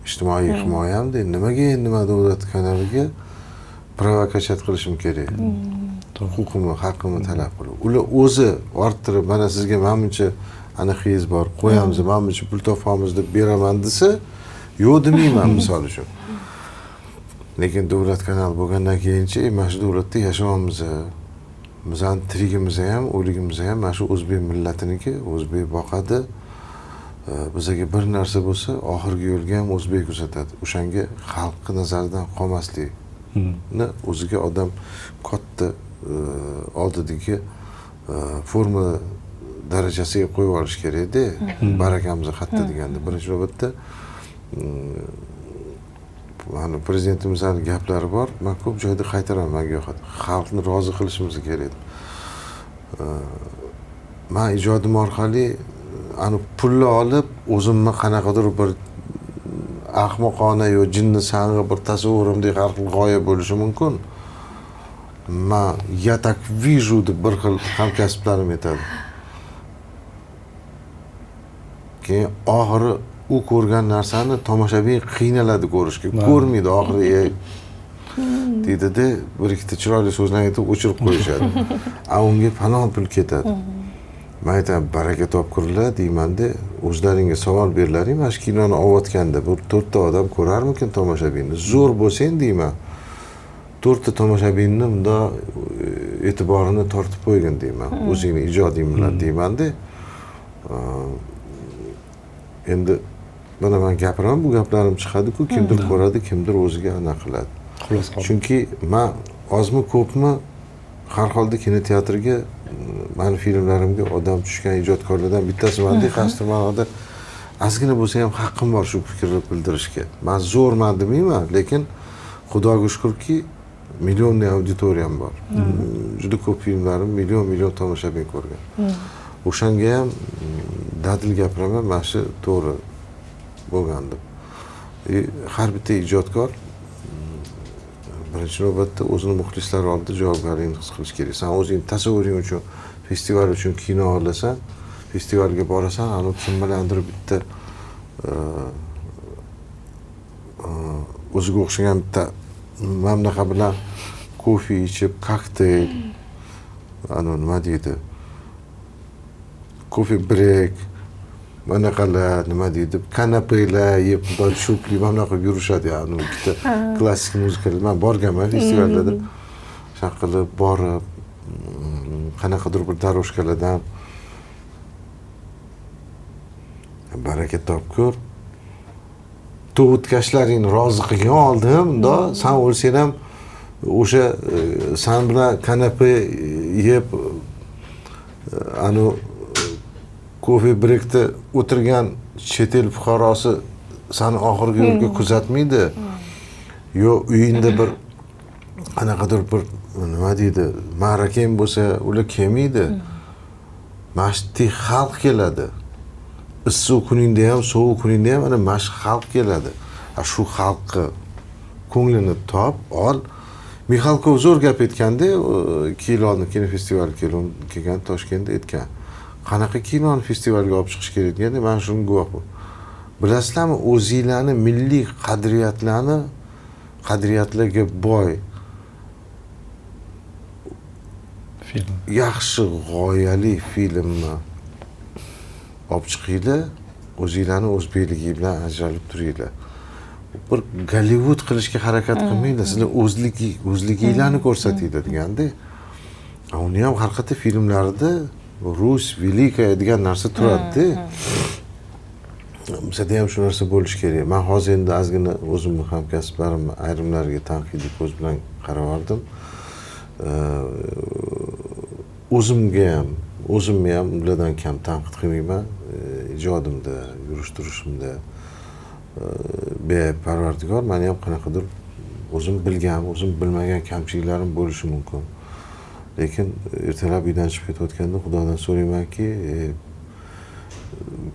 Speaker 1: Ijtimoiy himoyamda, nimaga endi men davlat kanaliga provokachat qilishim kerak? Huquqimni, haqqimni talab qilib. Ular o'zi orttirib, mana sizga mana buncha aniqingiz bor, qo'yamiz, mana buncha pul topamiz deb beraman desa, yo'q demayman misol uchun. Lekin davlat kanali bo'lgandan keyinchi, mana shu davlatda yashayapmiz. Bizning tirigimiz ham, o'ligimiz ham mana shu o'zbek millatiniki, o'zbek boqadi. Bizga bir narsa bo'lsa, oxirgi yo'lga ham o'zbek kuzatadi. O'shanga xalqni nazaridan qolmaslikni o'ziga odam katta oldidagi formula darajasiga qo'yib olish kerakda. Barakamiz xatta deganda birinchi navbatda mana prezidentimizning gaplari bor. Men ko'p joyda qaytaraman, menga yoqadi. Xalqni rozi qilishimiz kerak. Men ijodim orqali ani pulni olib o'zimni qanaqadir bir ahmoqona yo jinni sang'i bir tasavvurimdek har xil g'oya bo'lishi mumkin. Men я так вижу deb bir xil hamkasblarim aytadi. Keyin oxiri u ko'rgan narsani tomoshabin qiynaladi ko'rishga. Ko'rmaydi oxiri deydi-da, bir ikkita chiroyli so'zlarni aytib o'chirib qo'yishadi. A unga falon pul ketadi. Men aytaman, baraka topkurlar deymanda, o'zlaringga savol berlaring, mana shu kinoni olayotganda bir 4 ta odam ko'rarmikin tomoshabinni? Zo'r bo'lsang deyman. 4 ta tomoshabinni bundoq e'tiborini tortib qo'ygin deyman. O'zingni ijoding bilan deymanda. Endi mana men gapiraman, bu gaplarim chiqadi-ku, kimdir ko'radi, kimdir o'ziga ana qiladi. Chunki men ozmi ko'pmi har holda kinoteatrga meni filmlarimga odam tushgan ijodkorlardan bittasiman-da, qaysidir ma'noda ozgina bo'lsa ham haqqim bor shu fikrni bildirishga. Men zo'rman demayman, lekin Xudoga shukrki, millionli auditoriyam bor. Juda ko'p filmlarim million-million tomoshabin ko'rgan. O'shanga ham dadil gapiraman, mana shu to'g'ri bo'lgan deb. Har bitta ijodkor birinchi navbatda o'zini muxlislari oldida javobgarlikni his qilish kerak. Sen o'zing tasavvuring uchun, festival uchun kino olasan, festivalga borasan, anu kim bilandir bitta o'ziga o'xshagan bitta mana bunaqa bilan kofe ichib, kokteyl, anu nima deydi, kofe brek, manaqalar, nima deydi, kanapelar yeb, cho'pli mana bunaqa qilib yurishadi, ya'ni ikkita klassik muzikalar. Men borganman festivallarda. Shunaqa qilib borib, qanaqadir bir daroshkalardan baraka topkur. Tug'utkashlaringni rozi qilgin oldin, bundoq san o'lsang ham o'sha san bilan kanape yeb, anu kofe brekda o'tirgan chet el fuqarosi seni oxirgi yo'lga kuzatmaydi. Yo uyingda bir qanaqadir bir nima deydi, ma'rakang bo'lsa, ular kelmaydi. Mana shu xalq keladi. Issiq kuningda ham, sovuq kuningda ham ana mana shu xalq keladi. Shu xalqni ko'nglini top, ol. Mixalkov zo'r gap aytganda, 2 yil oldin kinofestival kelgan Toshkentda aytgan. Qanaqa kinoni festivalga olib chiqish kerak deganda men shunga guvohman. Bilasizlarmi, o'zinglarni milliy qadriyatlarni, qadriyatlarga boy film, yaxshi g'oyali filmni olib chiqinglar, o'zinglarni o'zbekligi bilan ajralib turinglar. Bir Gollivud qilishga harakat qilmanglar, sizlar o'zliginglarni ko'rsatinglar deganda. Uni ham har qaysi filmlarida Rus великая degan narsa turadi-da. Bizda ham shu narsa bo'lishi kerak. Men hozir endi ozgina o'zimni hamkasblarim ayrimlariga tanqidiy ko'z bilan qaravardim. O'zimga ham, o'zimni ham ulardan kam tanqid qilmayman. Ijodimda, yurish turishimda Parvardigor meni ham qanaqadir O'zim bilgan, o'zim bilmagan kamchiliklarim bo'lishi mumkin. Lekin ertalab uydan chiqib ketayotganda Xudodan so'raymanki,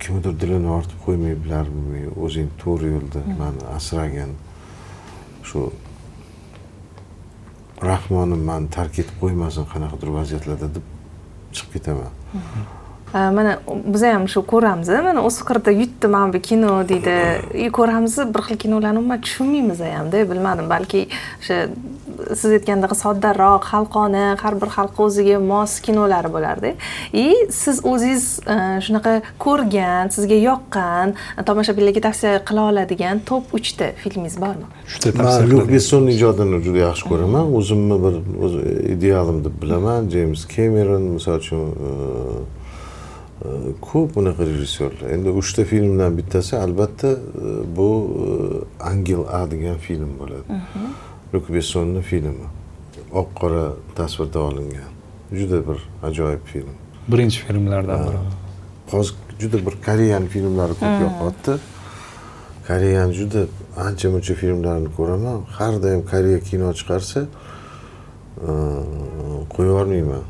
Speaker 1: kimnidir dilini ortib qo'ymay bilarmi, o'zing to'g'ri yo'lda meni asragin. Shu Rahmonim meni tark etib qo'ymasin qanaqadir vaziyatlarda deb chiqib ketaman.
Speaker 2: Mana biz ham shu ko'ramiz, mana Oskarda yutdi mana bu kino deydi. Ko'ramiz, bir xil kinolarni umuman tushunmaymiz hamda, bilmadim, balki o'sha siz aytgandaqa soddaroq, xalqona, har bir xalq o'ziga mos kinolari bo'lardi. Siz o'zingiz shunaqa ko'rgan, sizga yoqqan, tomoshabinlarga tavsiya qila oladigan top 3 ta filmingiz bormi?
Speaker 3: 3 ta tavsiya.
Speaker 1: Men Lyuk Besson ijodini juda yaxshi ko'raman. O'zimni bir o'z idealim deb bilaman. James Cameron misol uchun ko'p bunaqa rejissyorlar. Endi 3 ta filmdan bittasi albatta bu Angel A degan film bo'ladi. Lyuk Bessonning filmi. Oq-qora tasvirda olingan. Juda bir ajoyib film.
Speaker 3: Birinchi filmlardan biri.
Speaker 1: Hozir juda bir Koreyan filmlari ko'p yoqyapti. Koreyan juda ancha-muncha filmlarini ko'raman. Har doim Koreya kino chiqarsa, qo'yib yubormayman.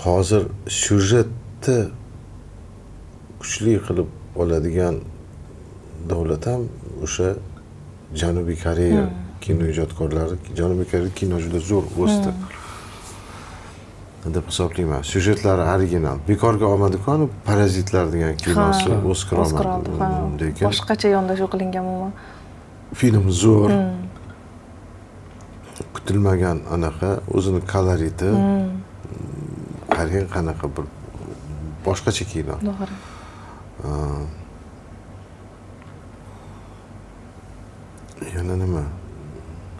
Speaker 1: Hozir syujetni kuchli qilib oladigan davlat ham o'sha Janubiy Koreya kino ijodkorlari. Janubiy Koreya kino juda zo'r o'sdi deb hisoblayman. Syujetlari original. Bekorga olmadi-ku, Parazitlar degan kinosi Oskar oldi. Lekin
Speaker 2: boshqacha yondashuv qilingan umuman.
Speaker 1: Film zo'r. Kutilmagan anaqa o'zini koloriti. Qarang qanaqa bir boshqacha kino.
Speaker 2: To'g'ri.
Speaker 1: Yana nima?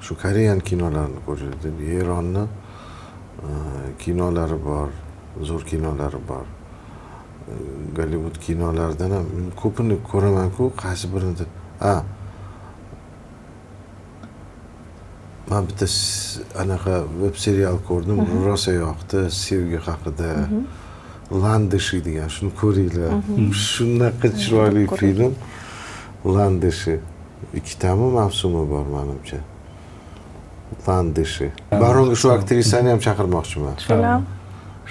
Speaker 1: Shu Koreyan kinolarini ko'rdim. Eronni kinolari bor, zo'r kinolari bor. Gollivud kinolaridan ham ko'pini ko'raman-ku, qaysi birini. Men bitta anaqa web serial ko'rdim, rosa yoqdi, sevgi haqida. Landishi degan, shuni ko'ringlar. Shunaqa chiroyli film. Landishi. 2tami mavsumi bor menimcha. Landishi. Baronga shu aktrisani ham chaqirmoqchiman.
Speaker 2: Shulam.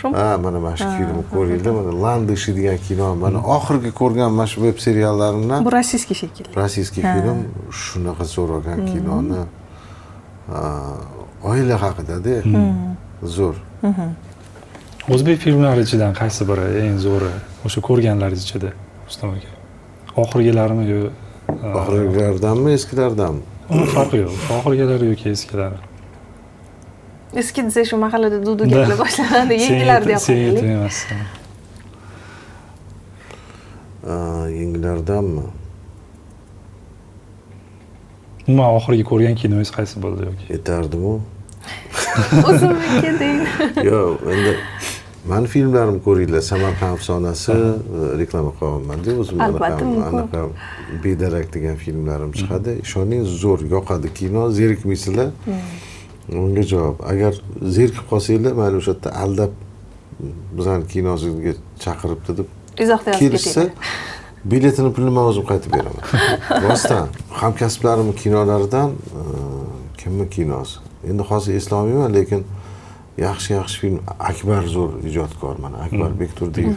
Speaker 2: Shu?
Speaker 1: Ha, mana shu filmni ko'ringlar. Mana Landishi degan kino. Mana oxirgi ko'rgan mana shu web seriallarimdan.
Speaker 2: Bu rossiyskiy shekilli.
Speaker 1: Rossiyskiy film shunaqa zo'r olgan kinoni. Oila haqida-da. Zo'r.
Speaker 3: O'zbek filmlari ichidan qaysi biri eng zo'ri? O'sha ko'rganlaringiz ichida, Rustam aka. Oxirgilarimi yo
Speaker 1: oxirgilardanmi, eskilardanmi?
Speaker 3: Uni farqi yo'q. Oxirgilari yoki eskilari.
Speaker 2: Eski desa shu mahallada dudu gaplar boshlanadi, yangilarni yoqmaylik.
Speaker 3: Emas.
Speaker 1: Yangilardanmi?
Speaker 3: Umuman oxirgi ko'rgan kinongiz qaysi bo'ldi yoki?
Speaker 1: Yetardim-u.
Speaker 2: O'zimniki deng.
Speaker 1: Yo'q, endi meni filmlarimni ko'ringlar. Samarqand afsonasi reklama qilyapman-da, o'zim anaqa Bedarak degan filmlarim chiqadi. Ishoning, zo'r yoqadi kino, zerikmaysizlar. Unga javob. Agar zerikib qolsanglar, mayli o'sha yerda aldab bizani kinosiga chaqiribdi deb
Speaker 2: izohda yozib
Speaker 1: kelishsa, biletini pulini men o'zim qaytib beraman. Rostdan, hamkasblarimning kinolaridan kimni kinosi? Endi hozir eslolmayman, lekin yaxshi-yaxshi film. Akbar zo'r ijodkor, mana Akbar Bekturdiyev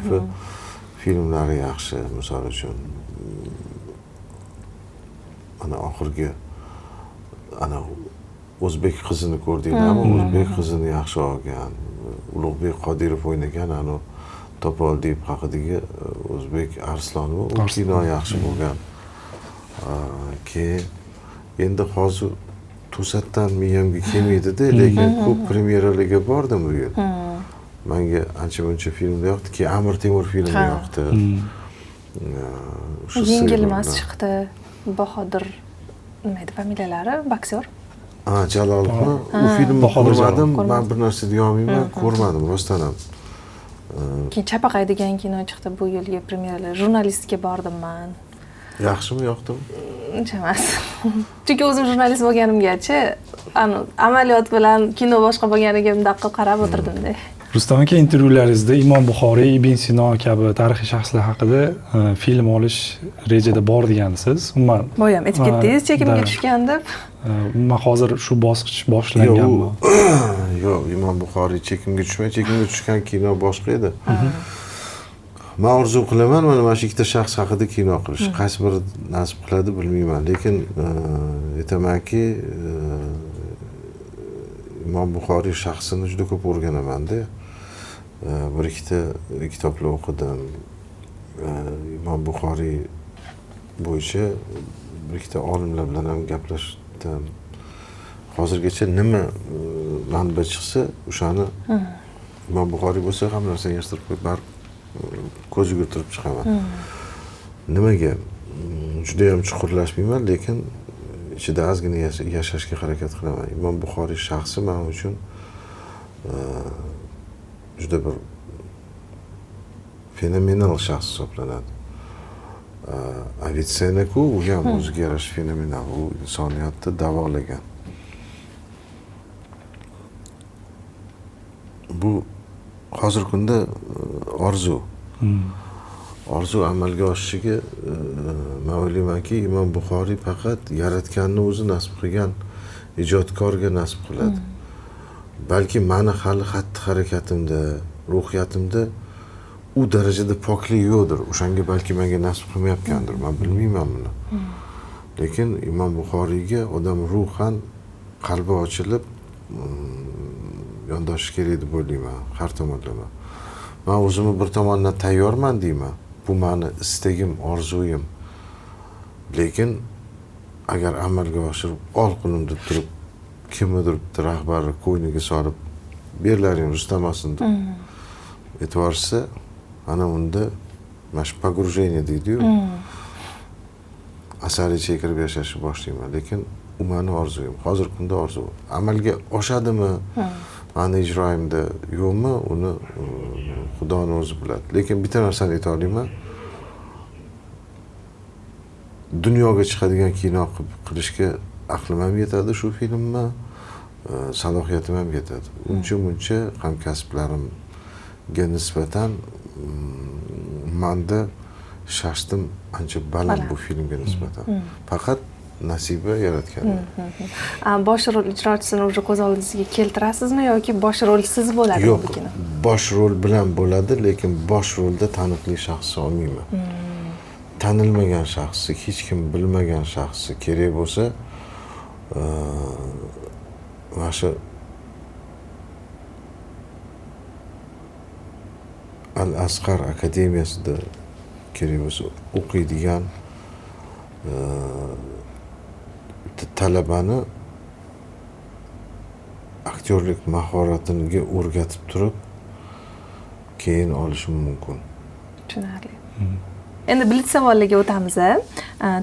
Speaker 1: filmlari yaxshi, misol uchun. Mana oxirgi ana o'zbek qizini ko'rdinglarmi? O'zbek qizini yaxshi olgan. Ulug'bek Qodirov o'ynagan ana Topoldiyev haqidagi o'zbek arsloni, u kino yaxshi bo'lgan. Keyin endi hozir to'satdan miyamga kelmaydi-da, lekin ko'p premyeralarga bordim bu yil. Menga ancha-muncha filmlar yoqdi. Keyin Amir Temur filmi yoqdi.
Speaker 2: Yengilmas chiqdi. Bahodir nima edi familiyalari? Boksyor.
Speaker 1: Ha, Jalolovni. U filmni ko'rmadim. Men bir narsa deya olmayman, ko'rmadim rostdan ham.
Speaker 2: Keyin Chapaqay degan kino chiqdi bu yilgi premyeralar. Jurnalistga bordim men.
Speaker 1: Yaxshimi, yoqdimi?
Speaker 2: Uncha emas. Chunki o'zim jurnalist bo'lganimgacha, amaliyot bilan kino boshqa bo'lganiga bundoq qilib qarab o'tirdim-da.
Speaker 3: Rustam aka, intervyularingizda Imom Buxoriy, Ibn Sino kabi tarixiy shaxslar haqida film olish rejada bor degansiz. Umuman
Speaker 2: boyam aytib ketdingiz, chekimga tushgan deb.
Speaker 3: Umuman hozir shu bosqich boshlanganmi?
Speaker 1: Yo'q, Imom Buxoriy chekimga tushmay, chekimga tushgan kino boshqa edi. Man orzu qilaman mana shu ikkita shaxs haqida kino qilish. Qaysi biri nasib qiladi bilmayman, lekin aytamanki, Imom Buxoriy shaxsini juda ko'p o'rganaman-da. Bir ikkita kitoblar o'qidim. Imom Buxoriy bo'yicha bir ikkita olimlar bilan ham gaplashdim. Hozirgacha nima manba chiqsa, o'shani Imom Buxoriy bo'lsa hamma narsani yig'ishtirib qo'yib, barib ko'z yugurtirib chiqaman. Nimaga? Juda ham chuqurlashmayman, lekin ichida ozgina yashashga harakat qilaman. Imom Buxoriy shaxsi men uchun juda bir fenomenal shaxs hisoblanadi. Avitsenna-ku, u ham o'ziga yarasha fenomenal. U insoniyatni davolagan. Bu hozirgi kunda orzu. Orzu amalga oshishiga men o'ylaymanki, Imom Buxoriy faqat yaratganni o'zi nasib qilgan ijodkorga nasib qiladi. Balki meni hali xatti-harakatimda, ruhiyatimda u darajada poklik yo'qdir. O'shanga balki menga nasib qilmayotgandir. Men bilmayman buni. Lekin Imom Buxoriyga odam ruhan qalbi ochilib yondashish kerak deb o'ylayman, har tomonlama. Men o'zimni bir tomondan tayyorman deyman. Bu meni istagim, orzuyim. Lekin agar amalga oshirib ol qo'limda turib, kimnidir bitta rahbari ko'yniga solib, berlaring Rustamasin deb aytvorsa, ana unda mana shu pogrужение deydi-yu. Asar ichiga kirib yashashni boshlayman. Lekin u meni orzuyim. Hozirgi kunda orzu. Amalga oshadimi? Meni ijroimda yo'qmi? Uni Xudoni o'zi biladi. Lekin bitta narsani ayta olaman. Dunyoga chiqadigan kino qilishga aqlim ham yetadi shu filmni, salohiyatim ham yetadi. Uncha-muncha hamkasblarimga nisbatan menda shashtim ancha baland bu filmga nisbatan. Faqat nasiba yaratgan.
Speaker 2: Bosh rol ijrochisini уже ko'z oldingizga keltirasizmi yoki bosh rol siz bo'ladimi bu kino?
Speaker 1: Yo'q, bosh rol bilan bo'ladi, lekin bosh rolda taniqli shaxsni olmayman. Tanilmagan shaxsni, hech kim bilmagan shaxsni kerak bo'lsa, mana shu Al-Asqar akademiyasida kerak bo'lsa o'qiydigan talabani aktyorlik mahoratini o'rgatib turib keyin olishim mumkin.
Speaker 2: Tushunarli. Endi blitz savollarga o'tamiz.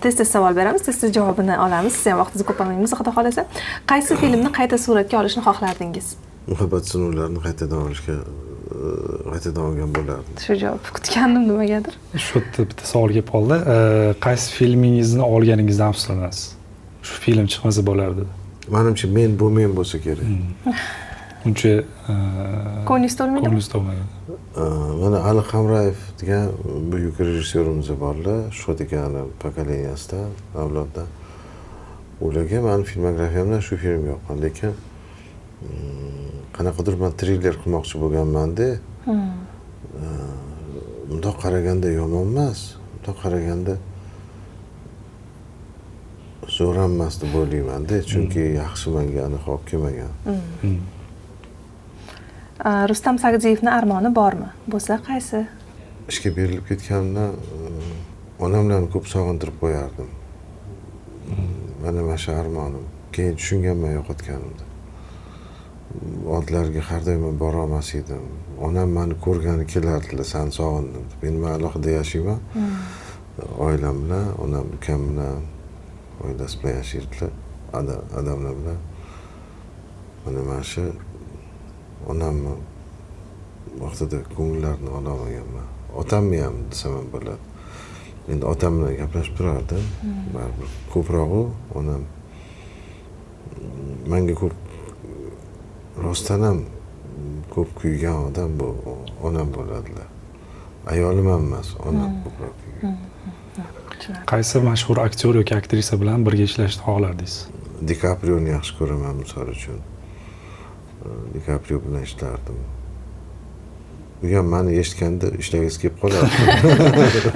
Speaker 2: Tez-tez savol beramiz, tez-tez javobini olamiz. Siz ham vaqtingizni ko'p olmaymiz, xudo xolasa. Qaysi filmni qayta suratga olishni xohlardingiz?
Speaker 1: Muhabbat sinovlarini qaytadan olishga qaytadan olgan bo'lardim.
Speaker 2: Shu javobni kutgandim nimagadir.
Speaker 3: Shu yerda bitta savol kelib qoldi. Qaysi filmingizni olganingizdan afsuslanasiz? Shu film chiqmasa bo'lardi.
Speaker 1: Menimcha men bu men bo'lsa kerak.
Speaker 3: Uncha
Speaker 2: ko'nglingiz to'lmaydimi?
Speaker 3: Ko'nglingiz to'lmagan.
Speaker 1: Mana Ali Hamrayev degan buyuk rejissyorimiz borlar, Shuhrat akani pokoleniyasidan, avloddan. Ularga meni filmografiyamdan shu film yoqqan, lekin qanaqadir men triller qilmoqchi bo'lganman-da. Bundoq qaraganda yomon emas, bundoq qaraganda zo'r ham emas deb o'ylayman-da, chunki yaxshi menga aniq olib kelmagan.
Speaker 2: Rustam Sagdiyevning armoni bormi? Bo'lsa qaysi?
Speaker 1: Ishga berilib ketganimdan onamlarni ko'p sog'intirib qo'yardim. Mana shu armonim. Keyin tushunganman yo'qotganimda. Oldilariga har doim bora olmas edim. Onam meni ko'rgani kelardilar, seni sog'indim deb. Endi men alohida yashayman. Oilam bilan, onam ukam bilan, oilasi bilan yashaydilar, adamlar bilan. Mana shu onamni vaqtida ko'ngillarini ola olmaganman. Otamni ham desam ham bo'ladi. Endi otam bilan gaplashib turardim. Baribir ko'prog'i onam menga ko'p rostdan ham Ko'p kuygan odam bu onam bo'ladilar. Ayolim ham emas, onam ko'proq kuygan.
Speaker 3: Qaysi mashhur aktyor yoki aktrisa bilan birga ishlashni xohlardingiz?
Speaker 1: Di Kaprioni yaxshi ko'raman, misol uchun. Di Kaprio bilan ishlardim. U ham meni eshitganda ishlagisi kelib qoladi.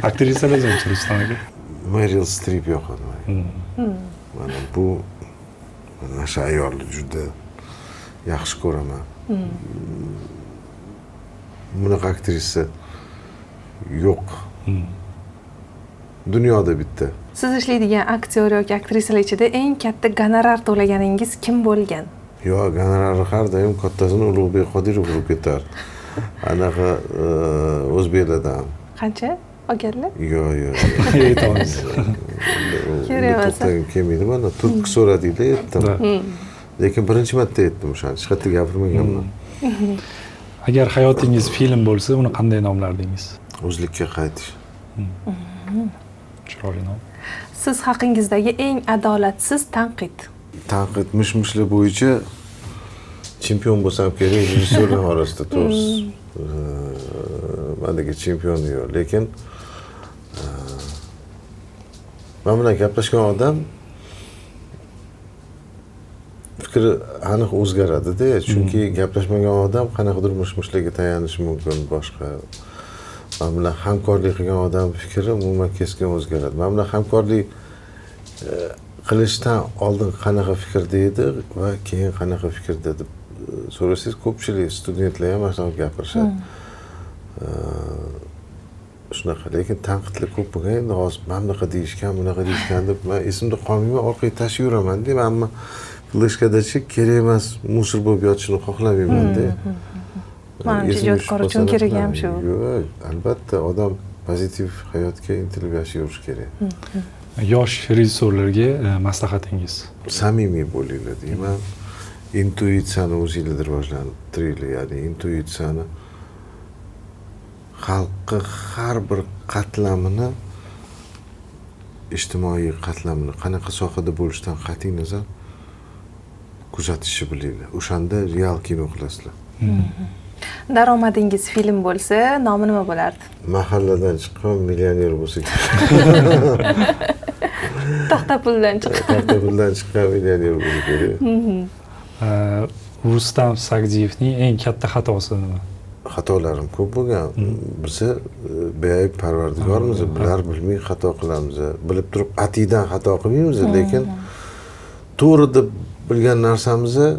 Speaker 3: Aktrisalar zo'rchi, Rustam aka.
Speaker 1: Meryl Streep yoqadi menga. Mana bu mana shu ayolni juda yaxshi ko'raman. Bunaqa aktrisa yo'q. Dunyoda bitta.
Speaker 2: Siz ishlaydigan aktyor yoki aktrisalar ichida eng katta gonorar to'laganingiz kim bo'lgan?
Speaker 1: Yo'q, gonorarni har doim kattasini Ulug'bek Qodirov urib ketardi. Anaqa o'zbeklardan.
Speaker 2: Qancha olganlar?
Speaker 1: Yo'q, yo'q.
Speaker 3: Aytamiz.
Speaker 2: Kerak emas.
Speaker 1: To'xtagim kelmaydi mana, turk so'radinglar, aytdim. Lekin birinchi marta aytdim o'shani, hech qayerda gapirmaganman.
Speaker 3: Agar hayotingiz film bo'lsa, uni qanday nomlardingiz?
Speaker 1: O'zlikka qaytish.
Speaker 3: Chiroyli nom.
Speaker 2: Siz haqingizdagi eng adolatsiz tanqid?
Speaker 1: Tanqid mish-mishlar bo'yicha chempion bo'lsam kerak, rejissyorlar orasida to'g'risi. Mendagi chempion yo'q, lekin men bilan gaplashgan odam fikri aniq o'zgaradi-da, chunki gaplashmagan odam qanaqadir mish-mishlarga tayanishi mumkin, boshqa. Men bilan hamkorlik qilgan odam fikri umuman keskin o'zgaradi. Men bilan hamkorlik qilishdan oldin qanaqa fikrda edi va keyin qanaqa fikrda deb so'rasangiz, ko'pchilik studentlar ham mana shunaqa gapirishadi. Shunaqa, lekin tanqidlar ko'p bo'lgan. Endi hozir mana bunaqa deyishgan, bunaqa deyishgan deb men esimda qolmayman, orqaga tashlayveraman-da. Ammo fleshkadachi kerak emas, musor bo'lib yotishini xohlamayman-da.
Speaker 2: Manimcha ijodkor uchun kerak ham shu.
Speaker 1: Yo'q, albatta odam pozitiv hayotga intilib yashayverish kerak.
Speaker 3: Yosh rejissyorlarga maslahatingiz?
Speaker 1: Samimiy bo'linglar deyman. Intuitsiyani o'zingizda rivojlantiringlar, ya'ni intuitsiyani xalqqa har bir qatlamini, ijtimoiy qatlamini qanaqa sohada bo'lishidan qat'iy nazar kuzatishni bilinglar. O'shanda real kino qilasizlar.
Speaker 2: Daromadingiz film bo'lsa, nomi nima bo'lardi?
Speaker 1: Mahalladan chiqqan millioner bo'lsa.
Speaker 2: Taxtapuldan chiqqan.
Speaker 1: Taxtapuldan chiqqan millioner bo'lishi kerak.
Speaker 3: Rustam Sagdiyevning eng katta xatosi nima?
Speaker 1: Xatolarim ko'p bo'lgan. Biza beayb parvardigormiz, bilar bilmay xato qilamiz. Bilib turib atiydan xato qilmaymiz, lekin to'g'ri deb bilgan narsamizni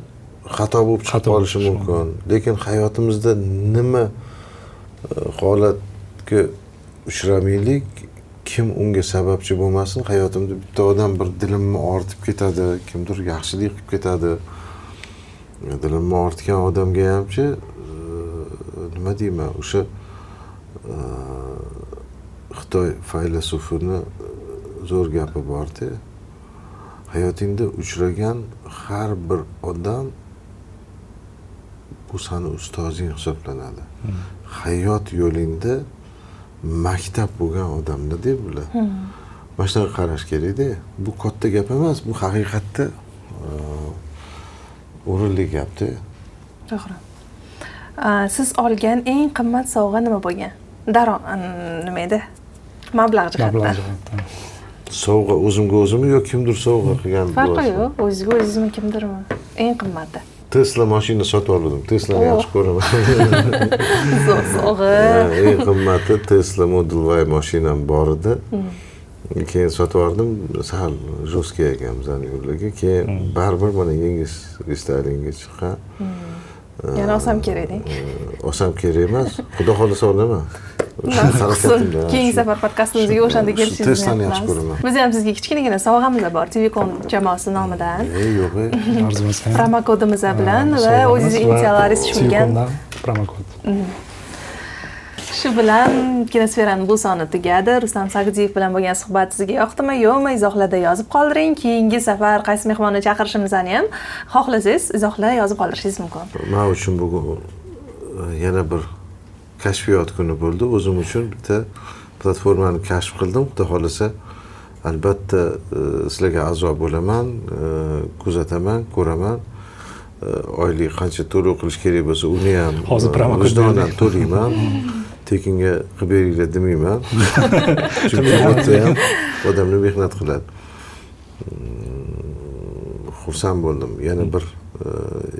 Speaker 1: xato bo'lib chiqib qolishi mumkin. Lekin hayotimizda nima holatga uchramaylik, kim unga sababchi bo'lmasin, hayotimda bitta odam bir dilimni ortib ketadi, kimdir yaxshilik qilib ketadi. Dilimni ortgan odamga hamchi nima deyman, o'sha Xitoy faylasufini zo'r gapi bor-da. Hayotingda uchragan har bir odam bu seni ustozing hisoblanadi. Hayot yo'lingda maktab bo'lgan odamlar deb bular. Mana shunaqa qarash kerak-da. Bu katta gap emas, bu haqiqatda o'rinli gap-da.
Speaker 2: To'g'ri. Siz olgan eng qimmat sovg'a nima bo'lgan? Nima edi? Mablag' jihatdan.
Speaker 1: Sovg'a o'zimga o'zimmi yo kimdir sovg'a qilgan?
Speaker 2: Farqi yo'q, o'zingizga o'zingizmi kimdirmi? Eng qimmati.
Speaker 1: Tesla mashina sotib oldim. Teslani yaxshi ko'raman.
Speaker 2: Zo'r sovg'a.
Speaker 1: Eng qimmati Tesla Model Y mashinam bor edi. Keyin sotib oldim, sal жесткий ekan bizning yo'llarga. Keyin baribir mana yangi restylinga chiqqan.
Speaker 2: Yana olsam kerak deng.
Speaker 1: Olsam kerak emas. Xudo xolasa olaman.
Speaker 2: Keyingi safar podkastimizga o'shanda kelishingizni
Speaker 1: Teslani yaxshi ko'raman.
Speaker 2: Biz ham sizga kichkinagina sovg'amiz bor, TVcom jamoasi nomidan.
Speaker 1: Yo'q,
Speaker 3: arzimasa.
Speaker 2: Promokodimiz bilan va o'zingiz initsiallaringiz tushgan
Speaker 3: promokod.
Speaker 2: Shu bilan Kinosferani bu soni tugadi. Rustam Sagdiyev bilan bo'lgan suhbat sizga yoqdimi, yo'qmi? Izohlarda yozib qoldiring. Keyingi safar qaysi mehmonni chaqirishimizni ham xohlasangiz izohlar yozib qoldirishingiz mumkin.
Speaker 1: Men uchun bugun yana bir kashfiyot kuni bo'ldi. O'zim uchun bitta platformani kashf qildim. Xudo xolasa albatta sizlarga a'zo bo'laman, kuzataman, ko'raman. Oylik qancha to'lov qilish kerak bo'lsa, uni ham
Speaker 3: hozir promokod
Speaker 1: vijdonan
Speaker 3: berdik.
Speaker 1: to'layman. Tekinga qilib beringlar demayman, chunki u yerda ham odamlar mehnat qiladi. Xursand bo'ldim yana bir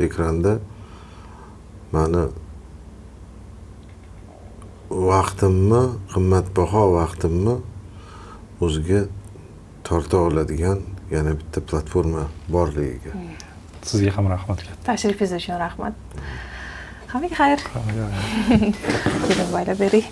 Speaker 1: ekranda mani vaqtimni, qimmatbaho vaqtimni o'ziga torta oladigan yana bitta platforma borligiga.
Speaker 3: Sizga ham rahmat katta.
Speaker 2: Tashrifingiz uchun rahmat. Hammaga xayr.
Speaker 3: Hammaga xayr.
Speaker 2: Kelin, boylab bering.